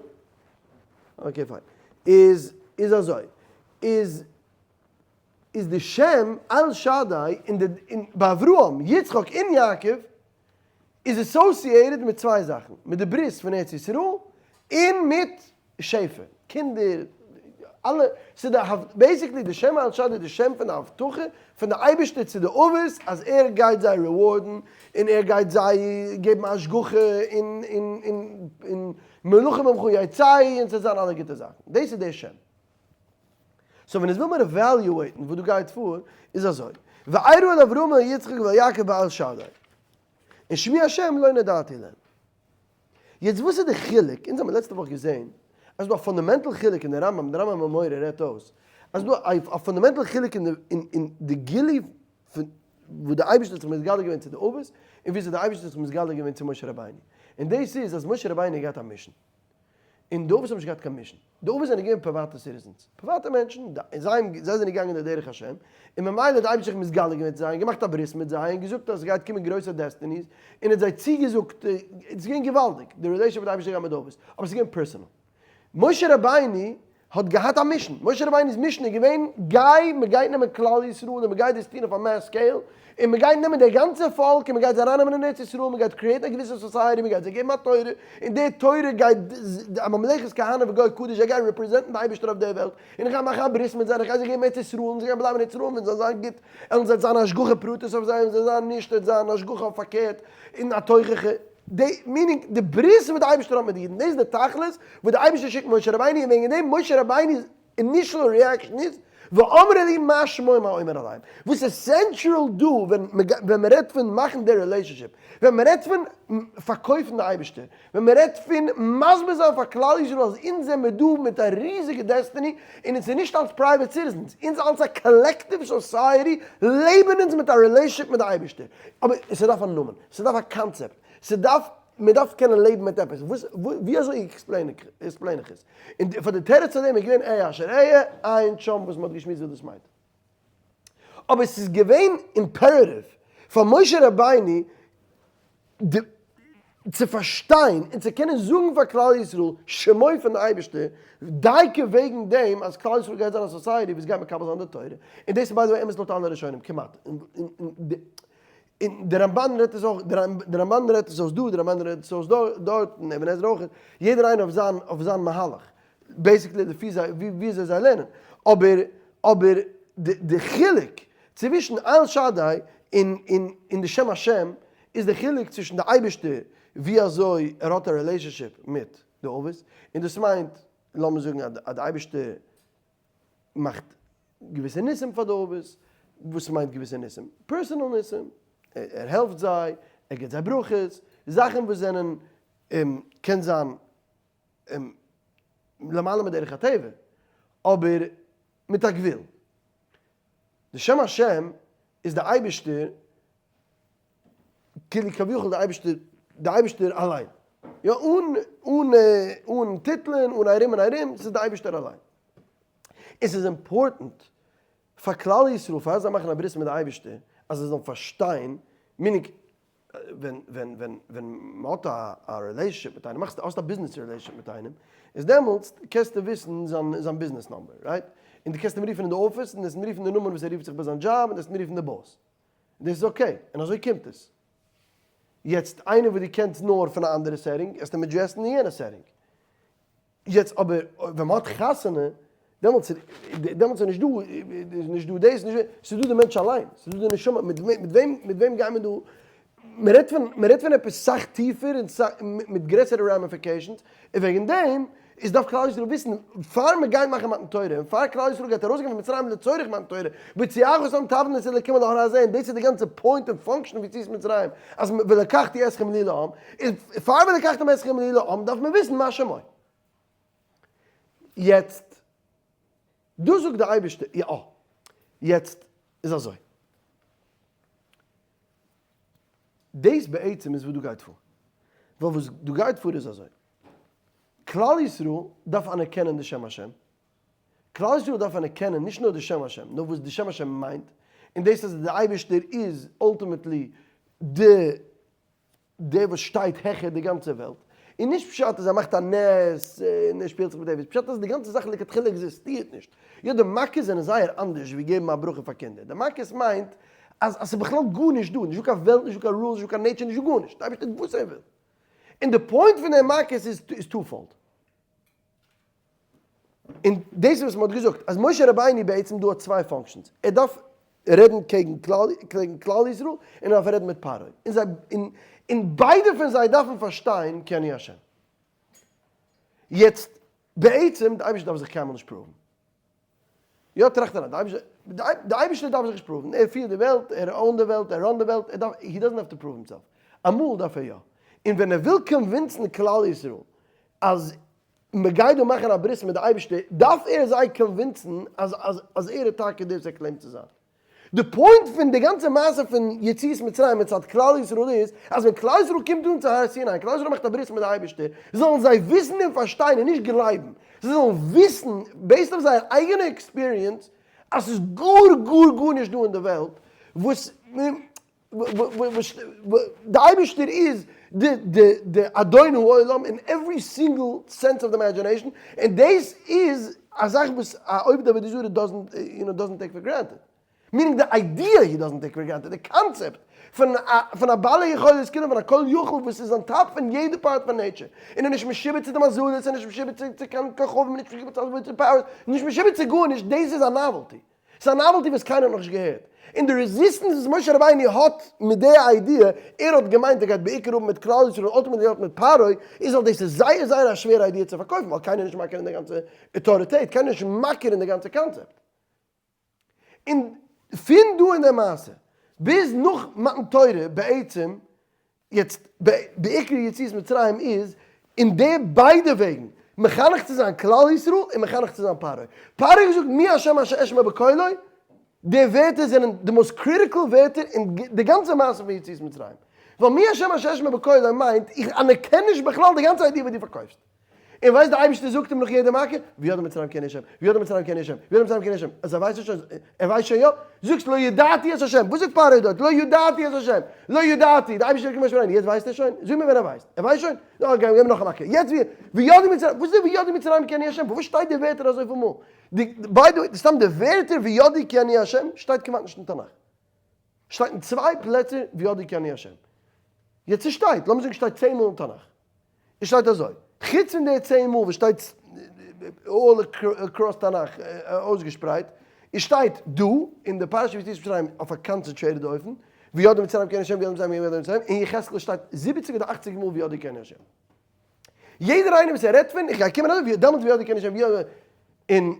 okay פיין. איז איז אזוי, איז איז די שם אל שדי אין די אין ביי אברהם, יצחק און יעקב איז associated מיט צוויי זאכן, מיט די ברית פון ארץ ישראל און מיט שפע, קינדער. אלע, ס'איז די basically די שם אל שדי איז די שם פון די הבטחה פון די אייבערשטער צו די אבות אז ער גייט זיי reward ן און ער גייט זיי געבן השגחה און און און און מלכים ממך יצאו און ס'וועט זיין אלע גוטע זאכן. דאס איז די שם. so ווען עס וויל מען evaluate ן וואס דא גייט פאר איז אזוי, וארא אל אברהם אל יצחק ואל יעקב באל שדי, און שמי השם לא נודעתי להם. יעצט וואס איז די חילוק? אונז האבן לעצטע וואך געזען אז ס'דא א fundamental חילוק אין די רמב ם, די רמב ם המורה רעדט אויס אז ס'דא א fundamental חילוק אין די גילוי פון וואס די אייבערשטער האט זיך מתגלה געווען צו די אבות און וויאזוי די אייבערשטער האט זיך מתגלה געווען צו משה רבינו, און דאס איז אז משה רבינו האט געהאט א mission. און די אבות האבן נישט געהאט קיין mission. די אבות זענען געווען פריוואטע citizens, פריוואטע מענטשן, זיי זענען געגאנגען די דרך השם, און ממילא האט די אייבערשטער זיך מתגלה געווען צו זיי און געמאכט א ברית מיט זיי און געזאגט אז עס גייט קומען גרויסע destinies, און האט זיי צוגעזאגט, עס איז געווען געוואלדיג, די relation וואס די אייבערשטער האט געהאט מיט די אבות, אבער עס איז געווען personal. משה רבינו האט געהאט א mission, משה רבינו'ס mission איז געווען, גיי, מען גייט נעמען כלל ישראל און מען גייט דאס טון אויף א mass scale, און מען גייט נעמען די גאנצע פאלק און מען גייט זיי ארייננעמען אין ארץ ישראל, מען גייט create ן א געוויסע society, מען גייט זיי געבן א תורה, און די תורה גייט, א ממלכת כהנים וגוי קדוש, זיי גייען represent ן די אייבערשטער אויף דער וועלט, און איך גיי מאכן א ברית מיט זיי, און איך גיי זיי געבן ארץ ישראל, און זיי גייען בלייבן אין ארץ ישראל, און ווען זיי זיין גוט, עלן זיי זיין השגחה פרטית אויף זיי, און זיי זיין נישט, וועט זיין השגחה אויף פארקערט, און א תוכחה. די meaning די ברית וואס די אייבערשטער האט מיט די אידן, דאס איז די תכלית וואס די אייבערשטער שיקט משה רבינו, און וועגן דעם משה רבינו'ס initial reaction איז ואמרי לי מה שמם האומר אליהם, וואס איז central דא ווען ווען מען רעדט פון מאכן די relationship, ווען מען רעדט פון פארקויפן די אייבערשטער, ווען מען רעדט פון מסביר זיין פאר כלל ישראל אז אונז זעמיר דא מיט א ריזיגע destiny, און אונז איז נישט אלס private citizens, אונז אלס א collective society לעבן אונז מיט א relationship מיט די אייבערשטער, אבער ס'דארף א נאמען. ס'דארף א קאנצעפט, ס'דארף, מ'דארף קענען לעבן מיט עפעס, וואס, ווי אזוי explain איך עס? און פאר די תירוץ צו דעם איז געווען אהיה אשר אהיה, עיין שם וואס מ'האט געשמועסט וואס דאס מיינט. אבער ס'איז געווען imperative פאר משה רבינו די צו פארשטיין און צו קענען זאגן פאר כלל ישראל שמו פון די אייבערשטער, דייקא וועגן דעם אז כלל ישראל גייט זיין א society וואס גייט מקבל זיין די תורה, און דאס איז by the way אמת לויט אלע ראשונים כמעט, און דער רמבן רעדט עס אויך, דער רמבן רעדט עס אויס דא, דער רמבן רעדט עס אויס דארט, און אבן עזרא אויך, יעדער איינער אויף זיין, אויף זיין מהלך, basically לפי זיי, ווי אזוי זיי לערנען, אבער, אבער די די חילוק צווישן אל שדי און און און די שם השם, איז די חילוק צווישן די אייבערשטער ווי אזוי ער האט א relationship מיט די אבות, און דאס מיינט, לאמיר זאגן אז די אייבערשטער מאכט געוויסע ניסים פאר די אבות, וואס מיינט געוויסע ניסים? personal ניסים, ער העלפט זיי, ער גיבט זיי ברכות, זאכן וואס זענען קען זיין למעלה מדרך הטבע, אבער מיט א גבול. די שם השם איז די אייבערשטער כאילו כביכול די אייבערשטער, די אייבערשטער אליין, יא, אן אן אן טיטלען, אן ארום און ארום, ס'איז די אייבערשטער אליין. און ס'איז important פאר כלל ישראל פאר זיי מאכן א ברית מיט די אייבערשטער אז זיי זאלן פארשטיין, meaning ווען ווען ווען ווען מ'האט א א relationship מיט איינעם, מאכסט האסט א ביזנעס relationship מיט איינעם, איז דעמאלטס קענסטו וויסן זיין זיין ביזנעס number, right? און דו קענסט אים רופן אין די אפיס, און דו קענסט אים רופן די נאמען וואס ער רופט זיך ביי זיין דזשאב, און דו קענסט אים רופן די boss. דאס איז okay, און אזוי קומט עס. יעצט איינער וואס דו קענסט נאר פון א אנדערע setting, וועסטו אים address ן אין יענע setting. יעצט אבער ווען מען האט חתונה, דעמאלטס דעמאלטס איז נישט דא, איז נישט דא דאס, נישט דא, ס'איז דא די מענטש אליין, ס'איז דא די נשמה, מיט וועם מיט וועם גייט מען דא, מען רעדט פון מען רעדט פון עפעס סאך טיפער און מיט גרעסערע ramifications, און וועגן דעם איז דארף כלל ישראל וויסן פאר מען גייט מאכן מתן תורה און פאר כלל ישראל גייט ארויסגיין פון מצרים לצורך מתן תורה, בהוציאך אותם תעבדון את האלקים על ההר הזה, און דאס איז די גאנצע point און function פון יציאת מצרים, אז ולקחתי אתכם לי לעם, איז פאר ולקחתם אתכם לי לעם דארף מען וויסן מה שמו. יעצט, דא זאגט די אייבערשטער, יא, יעצט איז אזוי. דאס בעצם איז וואס דא גייט פאר. ווייל וואס דא גייט פאר איז אזוי. כלל ישראל דארף אנערקענען די שם השם. כלל ישראל דארף אנערקענען נישט נאר די שם השם, נאר וואס די שם השם מיינט, און דאס אז די אייבערשטער איז ultimately די דער וואס שטייט העכער די גאנצע וועלט, און נישט פשט אז ער מאכט א נס און ער שפילט זיך מיט עפעס, פשט אז די גאנצע זאך לכתחילה עקזיסטירט נישט. יא די מכות זענען זייער אנדערש ווי געבן א ברכה פאר קינדער, די מכות מיינט אז אז ס'איז בכלל גארנישט דא, נישטא קיין וועלט, נישטא קיין rules, נישטא קיין nature, נישטא גארנישט, די אייבערשטער טוט וואס ער וויל. און די point פון די מכות איז twofold. און דאס איז וואס מען האט געזאגט, אז משה רבינו בעצם דא האט צוויי functions, ער דארף רעדן קעגן כלל קעגן כלל ישראל, און ער דארף רעדן מיט פרעה, און זיי און און ביידע פון זיי דארפן פארשטיין כי אני השם. יעצט בעצם די אייבערשטער דארף זיך קיינמאל נישט prove ן. יא טראכט אריין, די אייבערשטער דארף זיך נישט prove ן, ער פירט די וועלט, ער own ט די וועלט, ער run ט די וועלט, ער דארף, he doesn't have to prove himself. אמאל דארף ער יא. און ווען ער וויל convince ן כלל ישראל אז מען גייט דא מאכן א ברית מיט די אייבערשטער, דארף ער זיי convince ן אז אז ער איז טאקע דער וואס ער claim ט צו זיין. די point פון די גאנצע מעשה פון יציאת מצרים מצד כלל ישראל איז, אז ווען כלל ישראל קומט אן צו הר סיני און כלל ישראל מאכט א ברית מיט די אייבערשטער, זאלן זיי וויסן און פארשטיין און נישט גלייבן, זיי זאלן וויסן, based אויף זייער אייגענע experience, אז ס'איז גאר גאר גארנישט דא אין די וועלט וואס די אייבערשטער איז די די די אדון העולם אין every single sense of the imagination, און דאס איז א זאך וואס א עובד עבודה זרה doesn't you know doesn't take for granted, meaning די idea he doesn't take for granted, די קאנצעפט פון א פון א בעל היכולת כאילו פון א כל יכול וואס איז on top פון יעדע part פון nature, און איז נישט משועבד צו די מזלות, און נישט משועבד צו צו קיין כוכבים, נישט משועבד צו עבודה powers, נישט משועבד צו גארנישט, דאס איז א novelty. ס'איז א novelty וואס קיינער האט נאכנישט געהערט. און די resistance וואס משה רבינו האט מיט די idea, ער האט געמיינט ער גייט בעיקר האבן מיט כלל ישראל און ultimately האט מיט פרעה, איז ווייל דאס איז זייער זייער א שווערע idea צו פארקויפן ווייל קיינער איז נישט מכיר אין די גאנצע אויטאריטעט, קיינער איז נישט מכיר אין די גאנצע קאנצעפט. און פון דא אין די מעשה ביז נאך מתן תורה בעצם יעצט בעיקר יציאת מצרים איז אין די ביידע וועגן, מחנך צו זיין כלל ישראל און מחנך צו זיין פרעה. פרעה האט געזאגט מי השם אשר אשמע בקולו, די ווערטער זענען די most critical ווערטער אין די גאנצע מעשה פון יציאת מצרים. ווייל מי השם אשר אשמע בקולו מיינט איך אנערקען נישט בכלל די גאנצע idea וואס דו פארקויפסט. און ווייסט די אייבערשטער זאגט אים נאך יעדע מכה, וידעו מצרים כי אני השם, וידעו מצרים כי אני השם, וידעו מצרים כי אני השם, אז ער ווייסט נישט אז ער ווייסט שוין יא, זאגסט לא ידעתי את השם, וואס זאגט פרעה דארט, לא ידעתי את השם, לא ידעתי, די אייבערשטער זאגט למשה רבינו, יעצט ווייסט ער שוין? זאג מיר ווען ער ווייסט, ער ווייסט שוין? נו גיי געב נאך א מכה, יעצט ווי, וידעו מצרים, וואס איז די וידעו מצרים כי אני השם, פארוואס שטייט די ווערטער אזויפיל מאל? די, by the way, סתם די ווערטער וידעו כי אני השם שטייט כמעט נישט אין תנך. שטייט אין צוויי פלעצער וידעו כי אני השם. יעצט ס'שטייט, לאמיר זאגן שטייט צען מאל אין תנך. עס שטייט אזוי, חוץ פון די צען מאל וואס שטייט all across תנך אויסגעשפרייט, עס שטייט דא אין די פרשה יציאת מצרים אויף א concentrated אופן, וידעו מצרים כי אני השם וידעו מצרים וידעו מצרים, אין יחזקאל שטייט זיבעציג אדער אכציג מאל וידעו כי אני השם. יעדער איינער וואס ער רעדט פון איך גיי קומען אזוי דעמאלטס וידעו כי אני השם וידעו און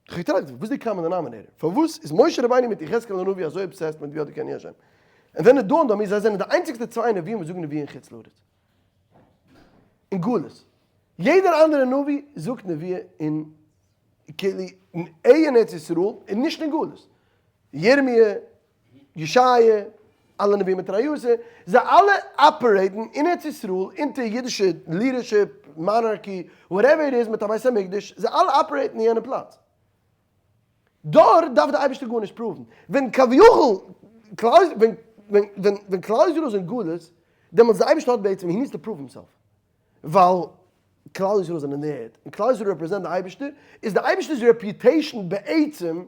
כ'האב געטראכט, וואס איז די common denominator? פארוואס איז משה רבינו מיט יחזקאל הנביא אזוי obsessed מיט וידעו כי אני השם? און ווען איז דא און דא מיר זיי זענען די איינציגסטע צוויי נביאים וואס זאגן נבואה אין חוץ לארץ. אין גלות. יעדער אנדערע נביא זאגט נבואה אין כאילו אין ארץ ישראל און נישט אין גלות. ירמי', ישעיה, אלע נביאים מיט ריעותא, זיי אלע operate ן אין ארץ ישראל אונטער אידישע leadership, monarchy, whatever it is מיט א בית המקדש, זיי אלע operate ן אין יענע פלאץ. דארט דארף די אייבערשטער גארנישט prove ן. ווען כביכול ווען כלל ישראל איז אין גלות, דעמאלטס די אייבערשטער האט בעצם, he needs to prove himself. ווייל כלל ישראל זענען אין די ערד, און כלל ישראל represent די אייבערשטער, איז די אייבערשטער'ס reputation בעצם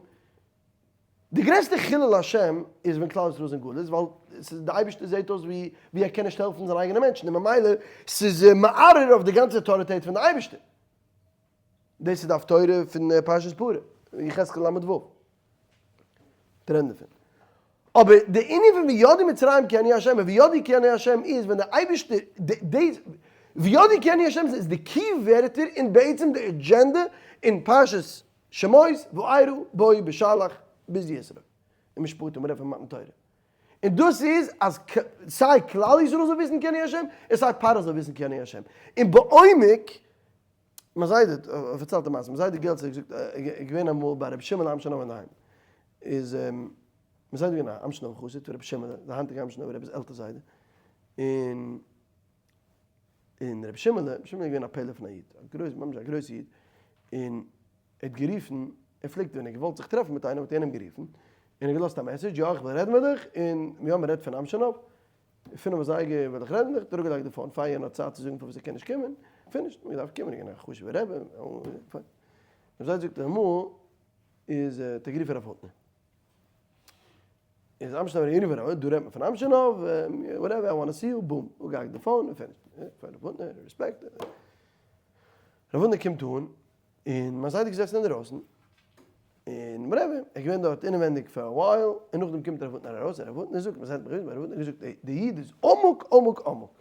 די גרעסטע חילול השם איז ווען כלל ישראל איז אין גלות, ווייל ס'איז די אייבערשטער זעט אויס ווי ווי ער קען נישט העלפן זיין אייגענע מענטשן, און ממילא ס'איז מערער אויף די גאנצע אויטאריטעט פון די אייבערשטער. דאס איז די הפטורה פון פרשת פרה, יחזקאל ל"ו. טרענד דערפון. אבער די ענין פון וידעו מצרים כי אני ה' און וידעו כי אני ה' איז ווען די אייבערשטער, די וידעו כי אני ה' איז די key ווערטער און בעצם די agenda אין פרשת שמות, וארא, בא, בשלח, ביז יתרו, און משפטים, מ'רעדט פון מתן תורה. און דאס איז אז סיי כלל ישראל זאל וויסן כי אני ה', און סיי פרעה זאל וויסן כי אני ה'. און בעומק, מיין זיידע האט פארציילט א מעשה, מיין זיידע געלט האט געזאגט, ער איז געווען אמאל ביי רבי שמעון אמשינאווער אינדערהיים, איז מיין זיידע געווען א אמשינאווער חסיד פון רבי שמעון, די היינטיגע אמשינאווער רבי'ס עלטער זיידע, און און רבי שמעון, רבי שמעון איז געווען א פלא פון א איד, א גרויס, ממש א גרויסע איד, און ער האט גערופן, ער פלעגט ווען ער האט געוואלט זיך טרעפן מיט איינעם האט ער יענעם גערופן, און ער האט געלאזט א message, יא איך וויל רעדן מיט דיך, און יא מען רעדט פון אמשינאוו, פינף אזייגער וויל איך רעדן מיט דיך, האט ער אראפגעלייגט די phone, פאר יענער האט צייט צו זאגן פארוואס ער קען נישט קומען, finished, מען האט געדארפט קומען, איז געווען א חשוב'ער רבי, פיין. רבי זיידע זאגט אמאל איז האט ער גערופן רב הוטנער. איז אמשינאווער גערופן רב הוטנער, דא רעדט מען פון אמשינאוו, whatever, I want to see you, boom, אפגעהאקט די phone און finished. פיין רב הוטנער, רעספעקט. רב הוטנער קומט אן. און מיין זיידע איז געזעסן אינדערויסן, און רבי איז געווען דארט אינעווענדיג פאר א while, און נאכדעם קומט רב הוטנער ארויס, און רב הוטנער זאגט, מיין זיידע האט מיך געוויזן, רב הוטנער האט געזאגט, די איד איז עמוק עמוק עמוק.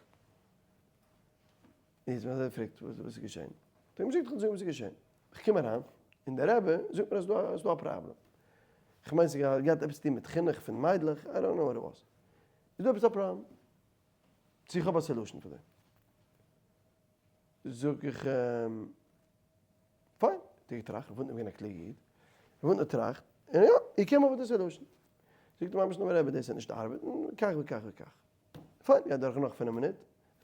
איז מיין זיידע פרעגט, וואס איז געשען? האט ער אים געזאגט, איך וועל זאגן וואס איז געשען. איך קום אריין, און דער רבי זאגט מיר אז ס'איז דא א פראבלעם. איך מיין ס'האט געהאט עפעס צו טון מיט חינוך פון מיידלעך, I don't know what it was. איז דא עפעס א פראבלעם? צו איך האב א solution פאר דעם? זאג איך אים, פיין, האט ער געטראכט, רב הוטנער איז געווען א קלוגע איד, רב הוטנער טראכט, און יא, איך קום אויף מיט די solution. זאגט אים ממש נאר רבי דאס וועט נישט ארבעטן, כך וכך וכך. פיין, גייט דורך נאך פינף מינוט,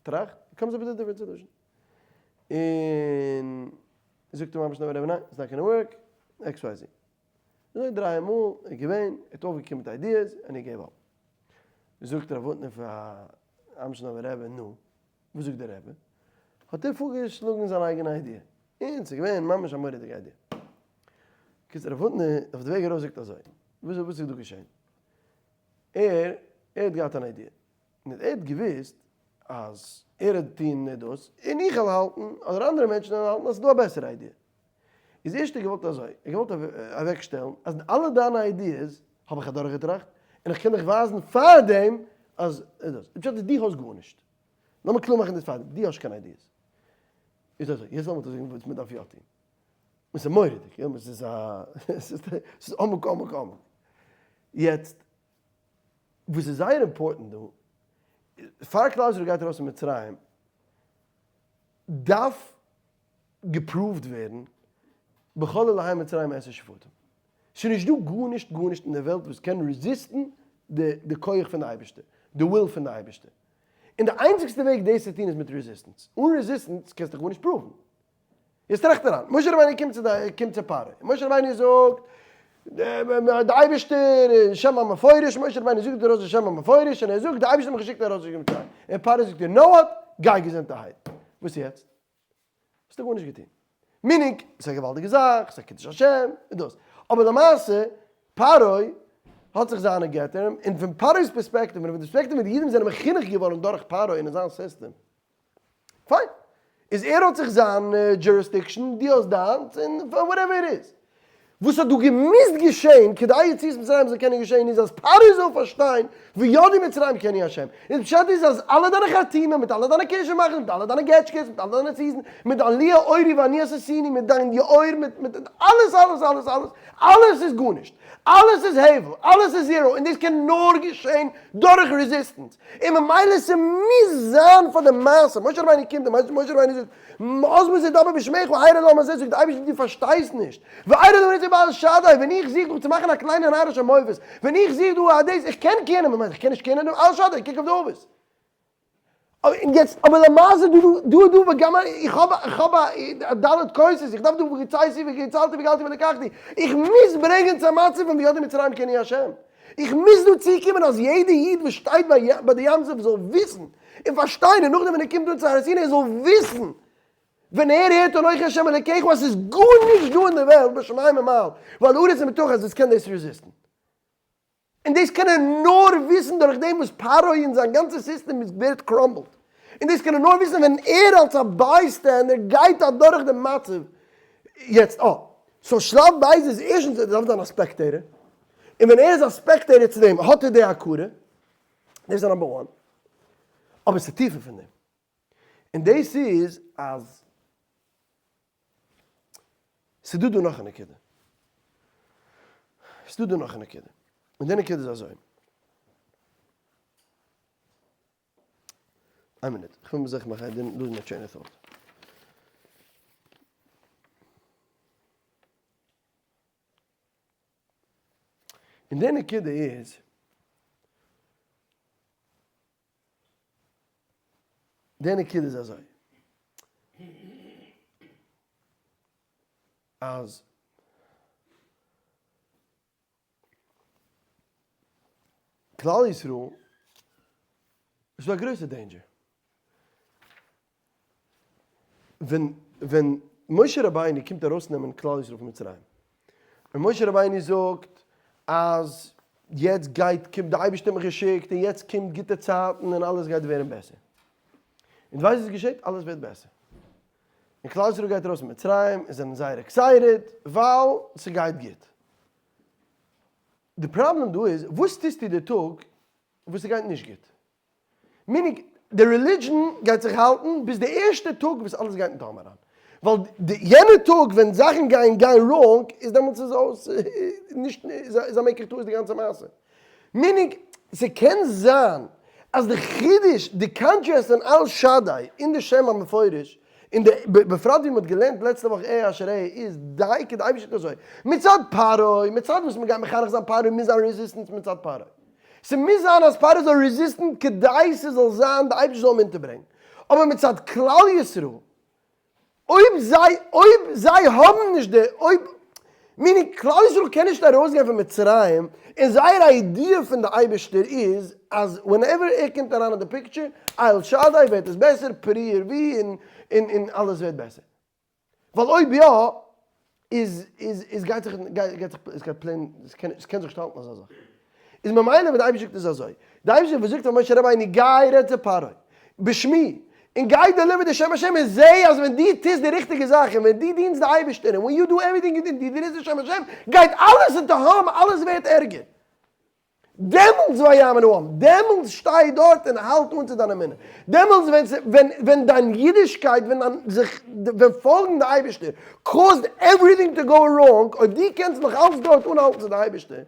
טראכט, comes up with a different solution. און זאגט אים ממש נאר רבי ניין, it's not gonna work, X Y Z. אזוי דריי מאל איז געווען, ער האט אויפגעקומען מיט ideas, און ער gave up. זאגט רב הוטנער פאר אמשינאווער רבי, נו, וואס זאגט דער רבי? האט ער פארגעשלאגן זיין אייגענע idea, און ס'איז געווען ממש א מורא'דיגע idea. קיצור רב הוטנער אויף די וועג ארויס זאגט אזוי, וואס איז דא געשען? ער ער האט געהאט אן idea, און ער האט געוואוסט אז ער וועט טון דאס, און איך וועל האלטן, אדער אנדערע מענטשן וועלן האלטן אז ס'איז דא א בעסערע idea. איז ערשט ער געוואלט אזוי, ער געוואלט אוועקשטעלן אז אלע דיינע ideas האב איך אדורכגעטראכט, און איך קען דיך ווייזן פארדעם אז דאס. די פשט איז דו האסט גארנישט. לאמיר קלאר מאכן דאס פארדעם, דו האסט קיין ideas. איז אזוי, יעצט לאמיר דיר זאגן וואס מען דארף יא טון. און ס'איז מורא'דיג, יא, ס'איז א, ס'איז עמוק עמוק עמוק. יעצט, וואס איז זייער important דא, פאר כלל ישראל גייט ארויס פון מצרים, דארף גע prove ט ווערן בכל אלהי מצרים אעשה שפטים. ס'איז נישט דא גארנישט גארנישט אין די וועלט וואס קען resist ן די כח פון די אייבערשטער, די will פון די אייבערשטער. און די איינציגסטע וועג דאס צו טון איז מיט resistance. אן resistance קענסטו גארנישט prove ן. יעצט טראכט אריין, משה רבינו קומט צו די קומט צו פרעה, און משה רבינו זאגט, די אייבערשטער איז שם המפורש, משה רבינו זאגט ארויס די שם המפורש, און ער זאגט די אייבערשטער האט מיך געשיקט ארויס פון מצרים, און פרעה זאגט you know what, גיי געזונטערהייט. וואס יעצט? האסטו גארנישט געטון. meaning, ס'איז א געוואלדיגע זאך, ס'איז א קידוש השם, און דאס. אבער למעשה, פרעה האט זיך זיינע געטער, און פון פרעה'ס פערספעקטיוו, און פון די פערספעקטיוו ווי די אידן זענען מחונך געווארן דורך פרעה און אין זיין סיסטעם, פיין. איז ער האט זיך זיין jurisdiction, דו האסט דיינס, און whatever it is. וואס האט דא געמוזט געשען כדי יציאת מצרים זאל קענען געשען איז אז פרעה זאל פארשטיין וידעו מצרים כי אני ה'. און פשט איז אז אלע דיינע חרטומים מיט אלע דיינע כישוף מאכערס מיט אלע דיינע געטשקעס מיט אלע דיינע ציזן מיט דיין לי יאורי ואני עשיתיני מיט דיין יאור מיט מיט אלעס אלעס אלעס אלעס אלעס איז גארנישט אלעס איז הבל אלעס איז zero און דאס קען נאר געשען דורך resistance און ממילא ס'מוז זיין פאר די מעשה משה רבינו קומט און משה רבינו זאגט אז מזה דבר בשמך וארא למה זה, זאגט די אייבערשטער דו פארשטייסט נישט, וארא למה זה בעל שדי, ווען איך זוך דא צו מאכן א קליינע נארישע מופת, ווען איך זוך דא א דאס, איך קען קענען, ממילא איך קען נישט קענען דעם אל שדי, קוק אויף די אבות. און יעצט, אבער למעשה דא דא דא וגם איך האב איך האב א ד' כוסות, איך דארף דא והוצאתי והצלתי וגאלתי ולקחתי, איך מוז ברענגען צו א מצב פון וידעו מצרים כי אני השם. איך מוז דא צוקומען אז יעדע איד וואס שטייט ביי די ים סוף זאל וויסן און פארשטיין און נאכדעם ווען ער קומט אן צו הר סיני ער זאל וויסן ווען ער הערט אנכי השם אלקיך אז ס'איז גארנישט דא אין די וועלט בשמים ממעל ועל הארץ מתחת וואס קען דאס resist ן. און דאס קען ער נאר וויסן דורך דעם וואס פרעה און זיין גאנצע סיסטעם איז ווערט crumbled. און דאס קען ער נאר וויסן ווען ער אלס א bystander גייט אדורך דעם מצב יעצט אה. so שלב ב' איז ערשטנס ער דארף זיין א spectator, און ווען ער איז א spectator צו דעם האט ער די הכרה, דאס איז number one, אבער ס'איז טיפער פון דעם, און דאס איז אז ס'איז דא דא נאך א נקודה, ס'איז דא דא נאך א נקודה, און די נקודה איז אזוי. איין מינוט, איך וויל זיכער מאכן I didn't lose my train of thought. און די נקודה איז, די נקודה איז אזוי, אז כלל ישראל איז דא א גרויסע danger. ווען ווען משה רבינו קומט ארויסנעמען כלל ישראל פון מצרים, און משה רבינו זאגט אז יעצט גייט קומט די אייבערשטער האט מיך געשיקט און יעצט קומט גוטע צייטן און אלעס גייט ווערן בעסער. און דו ווייסט וואס געשעט? אלעס ווערט בעסער. און כלל ישראל גייט ארויס פון מצרים און זענען זייער excited ווייל ס'גייט גוט. די פראבלעם דא איז, וואס טוסטו די טאג וואס ס'גייט נישט גוט? meaning די religion גייט זיך האלטן ביז די ערשטע טאג וואס אלעס גייט אין תהום אריין, ווייל די יענע טאג ווען זאכן גייען גיין wrong איז דעמאלטס איז אויס נישט איז א מקח טעות די גאנצע מעשה. meaning ס'קען זיין אז די חידוש די contrast אין אל שדי אין די שם המפורש און די בפרט ווי מ'האט געלערנט לעצטע וואך אהיה אשר אהיה איז דייקא די אייבישטער אזוי מצד פרעה מצד וואס מ'גייט מחנך זיין פרעה מוז זיין resistance מצד פרעה ס'מוז זיין אז פרעה זאל resist ן כדי ס'זאל זיין די אייבישטער זאל אים אונטערברענגן אבער מצד כלל ישראל אויב זיי אויב זיי האבן נישט די אויב meaning כלל ישראל קען נישט ארויסגיין פון מצרים און זייער idea פון די אייבערשטער איז אז whenever ער קומט אריין אין די picture אל שדי ווערט עס בעסער פרו ורבו און און און אלעס ווערט בעסער ווייל אויב יא איז איז איז גייט זיך גייט זיך עס גייט plain עס קען עס קען זיך נישט האלטן אזא זאך איז ממילא ווען די אייבערשטער זאגט איז אזוי די אייבערשטער וואס זאגט פאר משה רבינו גיי רעד צו פרעה בשמי און גיי deliver די שם השם און זע אז ווען דו טוסט די ריכטיגע זאך און ווען דו דינסט די אייבערשטער און when you do everything און דו דינסט די שם השם גייט אלעס אין תהום אלעס ווערט ערגער. דעמאלטס ויאמן העם, דעמאלטס שטיי דארט און האלט אן צו דיין אמונה, דעמאלטס ווען ווען ווען דיין אידישקייט, ווען דיין זיך, ווען פאלגן די אייבערשטער caused everything to go wrong, אויב דו קענסט נאך אלץ דארט אנהאלטן צו די אייבערשטער,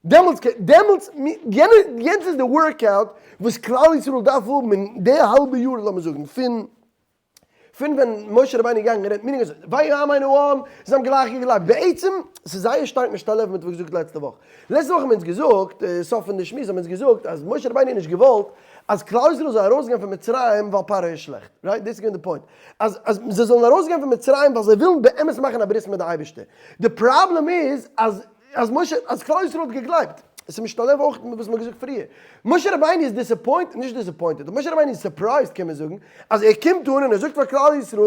דעמאלטס דעמאלטס, יענע, יענץ איז די workout וואס כלל ישראל דארף האבן אין די האלבע יאר לאמיר זאגן פון פון ווען משה רבינו איז געגאנגען רעדן meaning אזוי, ויאמן העם, זיי האבן גלייך געגלייבט, בעצם ס'איז זייער שטארק משתלב מיט וואס געזאגט לעצטע וואך, לעצטע וואך האבן אונז געזאגט, סוף פון די שמועס האבן אונז געזאגט אז משה רבינו האט נישט געוואלט אז כלל ישראל זאל ארויסגיין פון מצרים ווייל פרעה איז שלעכט, right? דאס איז געווען די point, אז אז זיי זאלן ארויסגיין פון מצרים ווייל זיי ווילן באמת מאכן א ברית מיט די אייבערשטער, די פראבלעם איז אז אז משה, אז כלל ישראל האט געגלייבט, עס איז משתלב אויך מיט וואס מ'האט געזאגט פריער, משה רבינו איז disappointed, נישט disappointed, משה רבינו איז surprised קען מען זאגן, אז ער קומט אן און ער זאגט פאר כלל ישראל,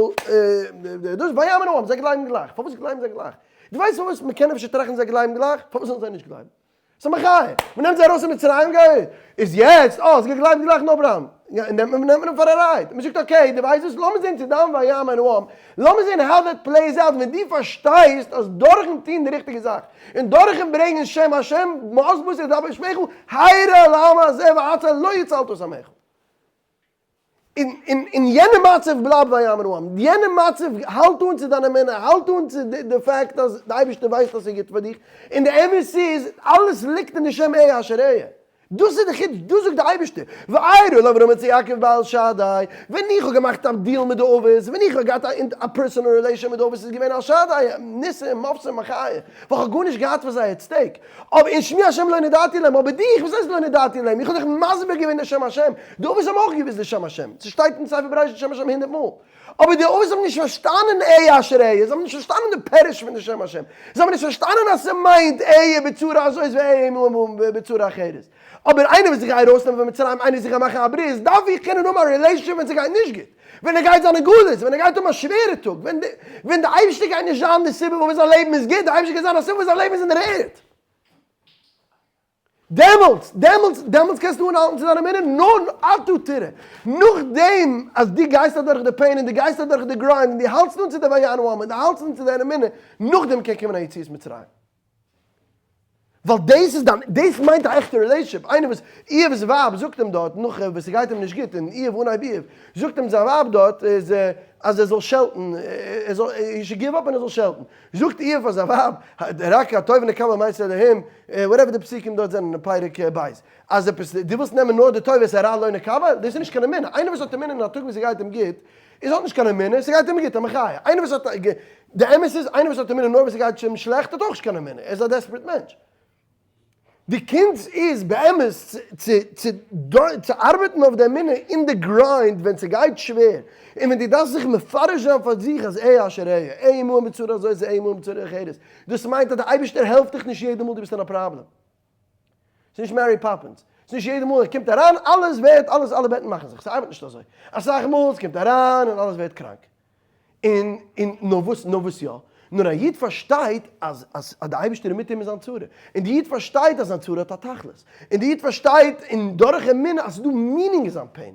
דאס ויאמן העם, זיי גלייבן גלייך, פארוואס גלייבן זיי גלייך? דו ווייסט פארוואס מ'קען אפשר טראכטן זיי גלייבן גלייך? פארוואס זאלן זיי נישט גלייבן? ס'איז א מחיה, מ'נעמט זיי ארויס פון מצרים גיי, איז יעצט, אה, האסט געגלייבט גלייך no problem, נעמט מען נעמט מען אים פאר א ride, מ'זאגט okay, דו ווייסט וואס, לאמיר זען צו דיין ויאמן העם, לאמיר זען how that plays out ווען דו פארשטייסט אז דורכן טון די ריכטיגע זאך, און דורכן ברענגען שם השם, מאז בשר דבר שמך, הרע לעם הזה ועתה לא הצלת את עמך. אין אין אין יענע מצב בלייב ויאמן העם, יענע מצב האלט אן צו דיין אמונה, האלט אן צו די fact אז די אייבערשטער ווייסט אז ס'איז גוט פאר דיך, און די אמת איז, אלעס ליגט אין די שם אהיה אשר אהיה. דאס איז די חידוש, דאס זאגט די אייבערשטער, וארא אל אברהם צו יעקב באל שדי, ווען איך האב געמאכט א deal מיט די אבות, ווען איך האב געהאט א personal relation מיט די אבות איז געווען אל שדי, ניסים, מופתים, מחיה, ווייל איך האב גארנישט געהאט פון זיי at stake, אבער און שמי השם לא נודעתי להם, אבער דיך, וואס הייסט לא נודעתי להם, איך האב דיך מסביר געווען די שם השם, די אבות האבן אויך געוואוסט די שם השם, ס'שטייט אין ספר בראשית שם השם הונדערט מאל. אבער די אבות האבן נישט פארשטאנען אהיה אשר אהיה, זיי האבן נישט פארשטאנען די פירוש פון די שם השם, זיי האבן נישט פארשטאנען אז ס'מיינט אהיה בצורה הזאת ואהיה בצורה אחרת. אבער איינער וואס איך גיי ארויסנעמען פון מצרים, איינער וואס איך גיי מאכן א ברית, דארף איך קענען האבן א relationship ווען ס'גייט נישט גוט, ווען ער גייט זיין אין גלות, ווען ער גייט האבן א שווערע טאג, ווען די ווען די אייבערשטער גייט נישט זיין די סיבה פארוואס זיין לעבן איז גוט, די אייבערשטער גייט זיין א סיבה פארוואס זיין לעבן איז אין דער ערד. דעמאלטס, דעמאלטס, דעמאלטס קענסטו אנהאלטן צו דיין אמונה, נאר עתה תראה, נאכדעם אז דו גייסט אדורך די pain און דו גייסט אדורך די grind און דו האלטסט אן צו די ויענו העם און דו האלטסט אן צו דיין אמונה, נאכדעם קען קומען א יציאת מצרים. ווייל דאס איז דיין, דאס מיינט א עכטע relationship, איינער וואס איוב'ס ווייב זאגט אים דארט נאך וואס ס'גייט אים נישט גוט, און איוב אנהייב איוב, זאגט אים זיין ווייב דארט איז אז ער זאל שעלטן, ער זאל, he should give up און ער זאל שעלטן. זאגט איוב פאר זיין ווייב, רק הטוב נקבל מאת אלהים, whatever די פסוקים דארט זענען אין פרק ב', אז עפעס, דו ווילסט נעמען נאר די טוב ואת הרע לא נקבל, דאס איז נישט קיין אמונה, איינער וואס האט אמונה אין א טאג וואס ס'גייט אים גוט, איז האט נישט קיין אמונה, ס'גייט אים גוט, א מחיה. איינער וואס האט, די אמת איז, איינער וואס האט אמונה נאר ווען ס'גייט אים שלעכט האט אויך נישט קיין אמונה, ער איז א desperate מענטש. די קונץ איז באמת צו צו צו ארבעטן אויף די אמונה אין די grind ווען ס'גייט שווער, און ווען דו דארפסט זיך מפרש זיין פאר זיך אז אהיה אשר אהיה, אהיה עמהם בצרה הזאת אהיה עמהם בצרה אחרת, דאס מיינט אז די אייבערשטער העלפט דיך נישט יעדע מאל דו ביסט אין א פראבלעם. ס'איז נישט Mary Poppins. ס'איז נישט יעדע מאל ער קומט אריין אלעס ווערט אלעס אלע בעטן מאכן זיך. ס'ארבעט נישט אזוי. אסאך מאל ס'קומט אריין און אלעס ווערט קראנק. און און נאר וואס נאר וואס יא? נאר א איד פארשטייט אז אז אז די אייבערשטער איז מיט אים אין זיין צרה. און די איד פארשטייט אז זיין צרה האט א תכלית. און די איד פארשטייט און דורך אמונה אז ס'איז דא meaning אין זיין pain.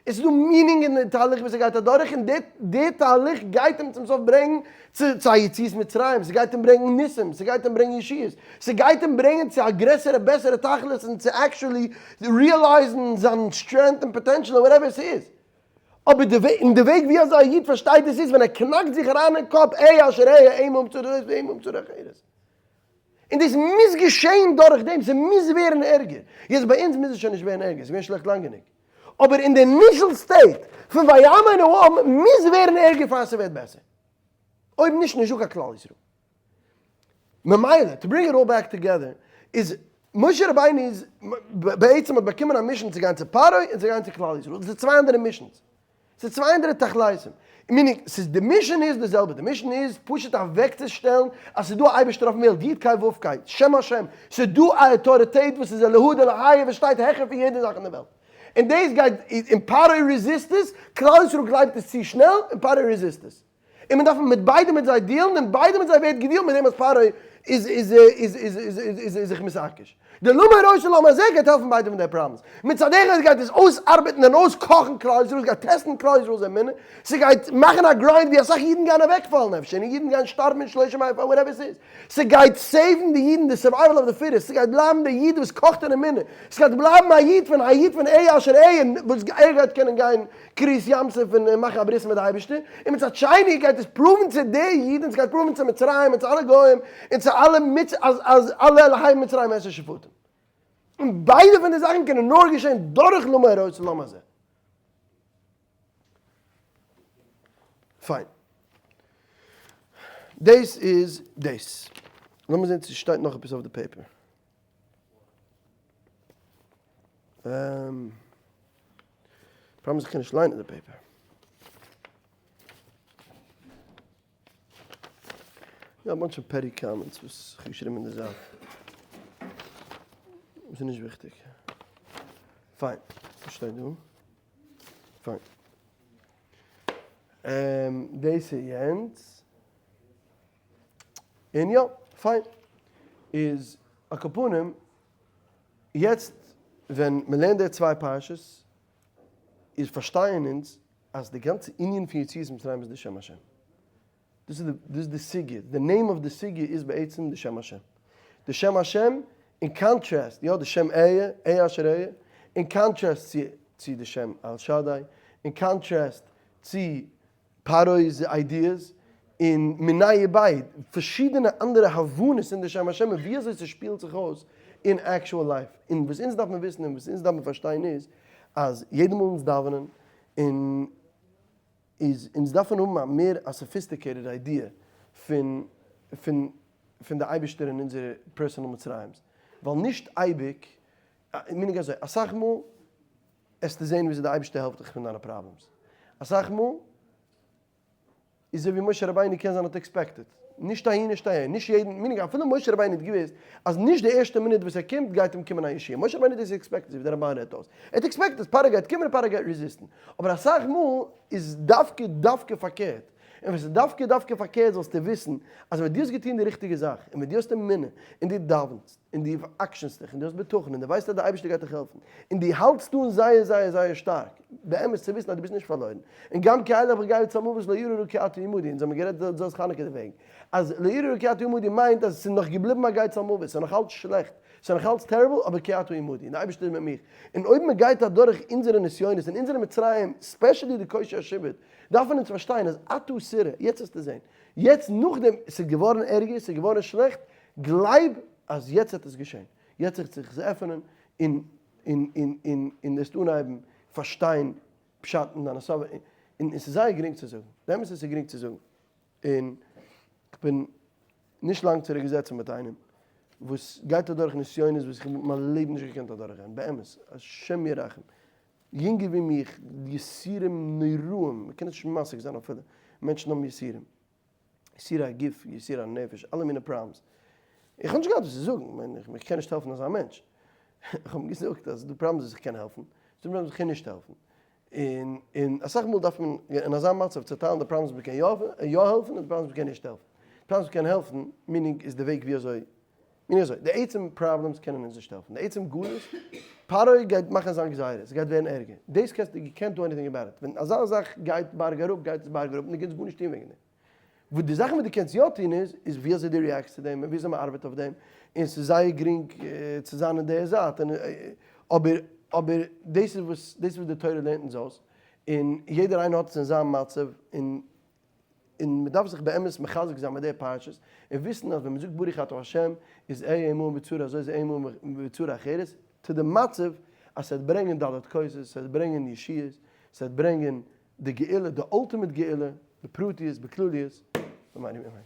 עס איז דא meaning אין די תהליך וואס ער גייט אדורך, און די תהליך גייט אים צום סוף ברענגן צו צו א יציאת מצרים, ס'גייט אים ברענגן ניסים, ס'גייט אים ברענגן ישועות, ס'גייט אים ברענגן צו א גרעסערע בעסערע תכלית און צו actually realize ן זיין strength און potential און whatever ס'איז. אבער די וועג, און די וועג ווי אזוי א איד פארשטייט דאס איז ווען ער קנאקט זיך אריין אין קאפ אהיה אשר אהיה עמהם צרות ועמהם צרה אחרת. און דאס מוז געשען דורך דעם, ס'מוז ווערן ערגער. יעצט ביי אונז מוז עס שוין נישט ווערן ערגער, ס'איז געווען שלעכט לאנג גענוג. אבער אין די initial state פון ויאמן העם מוז ווערן ערגער פאר ס'ווערט בעסער. אויב נישט נישט דא קיין כלל ישראל. ממילא, to bring it all back together, איז משה רבינו איז בעצם האט באקומען א mission צו גיין צו פרעה און צו גיין צו כלל ישראל. דאס איז צוויי אנדערע missions. ס'איז צוויי אנדערע תכלית'ן. meaning, ס'איז די mission איז די זעלבע, די mission איז פשוט אוועקצושטעלן אז ס'איז דא א אייבערשטער אויפן וועלט, יוד קיי וואו קיי, שם השם, ס'איז דא א אויטאריטעט וואס איז אלהא דאלהיא וואס שטייט העכער פון יעדע זאך אין די וועלט. און דאס גייט, און פרעה resist עס, כלל ישראל גלייבט עס צו שנעל, און פרעה resist עס. און מען דארף מיט ביידע מיט זיי deal ן, און ביידע מיט זיי ווערט גע deal ט מיט דעם אז פרעה איז איז איז איז איז איז זיך מתעקש. די למה הרעותה לעם הזה גייט העלפן ביידע פון די problems. מצד אחד גייט עס אויסארבעטן און אויסקאכן כלל ישראל, עס גייט test ן כלל ישראל'ס אמונה, ס'גייט מאכן א grind ווי אסאך אידן גייען אוועקפאלן אפשר, און אידן גייען שטארבן אין שלושים אלף whatever ס'איז. ס'גייט save ן די אידן די survival of the fittest, ס'גייט בלייבן די איד וואס קאכט אין אמונה, ס'גייט בלייבן א איד פון א איד פון אהיה אשר אהיה וואס ער גייט קענען גיין קריעת ים סוף און מאכן א ברית מיט די אייבערשטער, און מצד שני גייט עס prove ן צו די איד און ס'גייט prove ן צו מצרים און צו אלע גוים און צו אלע מצ אז אז אלע אלהי מצרים עשה שפטים. און ביידע פון די זאכן קענען נאר געשען דורך למה הרעותה לעם הזה. פיין. דאס איז דאס. לאמיר זען צו ס'שטייט נאך עפעס אויף די paper. פראבלעם איז איך קען נישט ליינען די paper. יא א bunch of petty comments וואס איך האב געשריבן אין די זייט. וואס איז נישט וויכטיג. פיין. וואס שטייט דא? פיין. דאס איז יענץ. און יא, פיין. איז על כל פנים, יעצט ווען מען לערנט די צוויי פרשות, איז פארשטייען אונז אז די גאנצע ענין פון יציאת מצרים איז די שם השם. דאס איז דאס איז די סוגיא, די name of די סוגיא איז בעצם די שם השם. די שם השם אין contrast, יא די שם אהיה, אהיה אשר אהיה, אין contrast צו צו די שם אל שדי, אין contrast צו פרעה'ס ideas, און מיניה וביה, פארשידענע אנדערע הבנות אין די שם השם און ווי אזוי ס'שפילט זיך אויס אין actual life. און וואס אונז דארף מען וויסן און וואס אונז דארף מען פארשטיין איז, אז יעדע מאל אונז דאווענען און איז אונז דארפן האבן א מער א sophisticated idea פון פון פון די אייבערשטער אין אונזערע personal מצרים'ס, ווייל נישט אייביג, meaning אזוי, אסאך מאל עסטו זען וויאזוי די אייבערשטער העלפט דיך פון דיינע problems, אסאך מאל איז אזוי ווי משה רבינו קען זיין האט expected, נישט אהין נישט אהער, נישט יעדן, meaning אפילו משה רבינו האט געוואוסט אז נישט די ערשטע מינוט וואס ער קומט גייט אים קומען א ישועה, משה רבינו האט דאס expected אזוי ווי דער רמב"ן רעדט אויס, ער האט expected אז פרעה גייט קומען און פרעה גייט resist ן, אבער אסאך מאל איז דווקא דווקא פארקערט, און ווען ס'איז דווקא דווקא פארקערט זאלסטו וויסן אז ווען דו האסט געטון די ריכטיגע זאך און ווען דו האסט אמונה און דו דאווענסט און דו עקשנ'סט דיך און דו האסט בטחון און דו ווייסט אז דער אייבערשטער גייט דיך העלפן און דו האלטסט אן זייער זייער זייער שטארק באמת צו וויסן אז דו ביסט נישט פארלוירן און גם כי אלך בגיא צלמוות לא אירא רע כי אתה עמדי אונז האבן גערעדט זאת חנוכה דערוועגן אז לא אירא רע כי אתה עמדי מיינט אז עס איז נאך געבליבן א גיא צלמוות עס איז נאך אלץ שלעכט עס איז נאך אלץ terrible אבער כי אתה עמדי און דער אייבערשטער איז מיט מיך און אויב מען גייט אדורך אונזערע נסיונות און אונזערע מצרים specially די קושי השעבוד דארף מען אונז פארשטיין אז עתה תראה, יעצט וועסטו זען, יעצט נאכדעם עס איז געווארן ערגער, עס איז געווארן שלעכט, גלייב אז יעצט וועט עס געשען, יעצט וועט זיך עס עפענען און און און און און וועסט אנהייבן פארשטיין פשט אין דיינע סאווע, און עס איז זייער גרינג צו זאגן, באמת עס איז גרינג צו זאגן, און כ'בין נישט לאנג צוריק געזעצן מיט איינעם וואס גייט אדורך נסיונות וואס איך האב אין מיין לעבן נישט געקענט אדורכגיין, באמת, השם ירחם, יונגער ווי מיך, יסורים נוראים, מען קען עס נישט משיג זיין אפילו, מענטשן האבן יסורים, יסורי הגוף, יסורי הנפש, אלע מיני problems, איך האב נישט געהאט וואס צו זאגן, כ'מיין איך קען נישט העלפן אזא מענטש, איך האב אים געזאגט אז ס'דא problems וואס איך קען העלפן, ס'דא problems וואס איך קען נישט העלפן, און און אסאך מאל דארף מען אין אזא מצב צעטיילן די problems וואס מען קען יא העלפן און די problems וואס מען קען נישט העלפן, די problems וואס מען קען העלפן, meaning איז די וועג ווי אזוי. מין אזוי, די עצם problems קענען אונז נישט העלפן, די עצם גלות, פרעה גייט מאכן זיין גזירה, ס'גייט ווערן ערגער, דאס קענסטו, יו קענט דו עניטינג אבאוט איט, ווען אזא זאך גייט בארג אראפ גייט עס בארג אראפ און דו קענסט גארנישט טון וועגן דעם. וואס די זאכן וואס דו קענסט יא טון איז, איז ווי אזוי דו react סט צו דעם און ווי אזוי מען ארבעט אויף דעם, און ס'איז זייער גרינג צו זיין אין די זייט, און אבער אבער דאס איז וואס דאס איז וואס די תורה לערנט אונז אויס, און יעדער איינער האט עס אין זיין מצב, און און מען דארף זיך באמת מחזק זיין מיט די פרשות, און וויסן אז ווען מען זאגט ברוך אתה ה' איז אהיה עמהם בצרה הזאת אהיה עמהם בצרה אחרת, צו די מצב אז ס'וועט ברענגען ד' כוסות, ס'וועט ברענגען ישועות, ס'וועט ברענגען די גאולה, די ultimate גאולה, בפרטיות, בכלליות, אמן ואמן.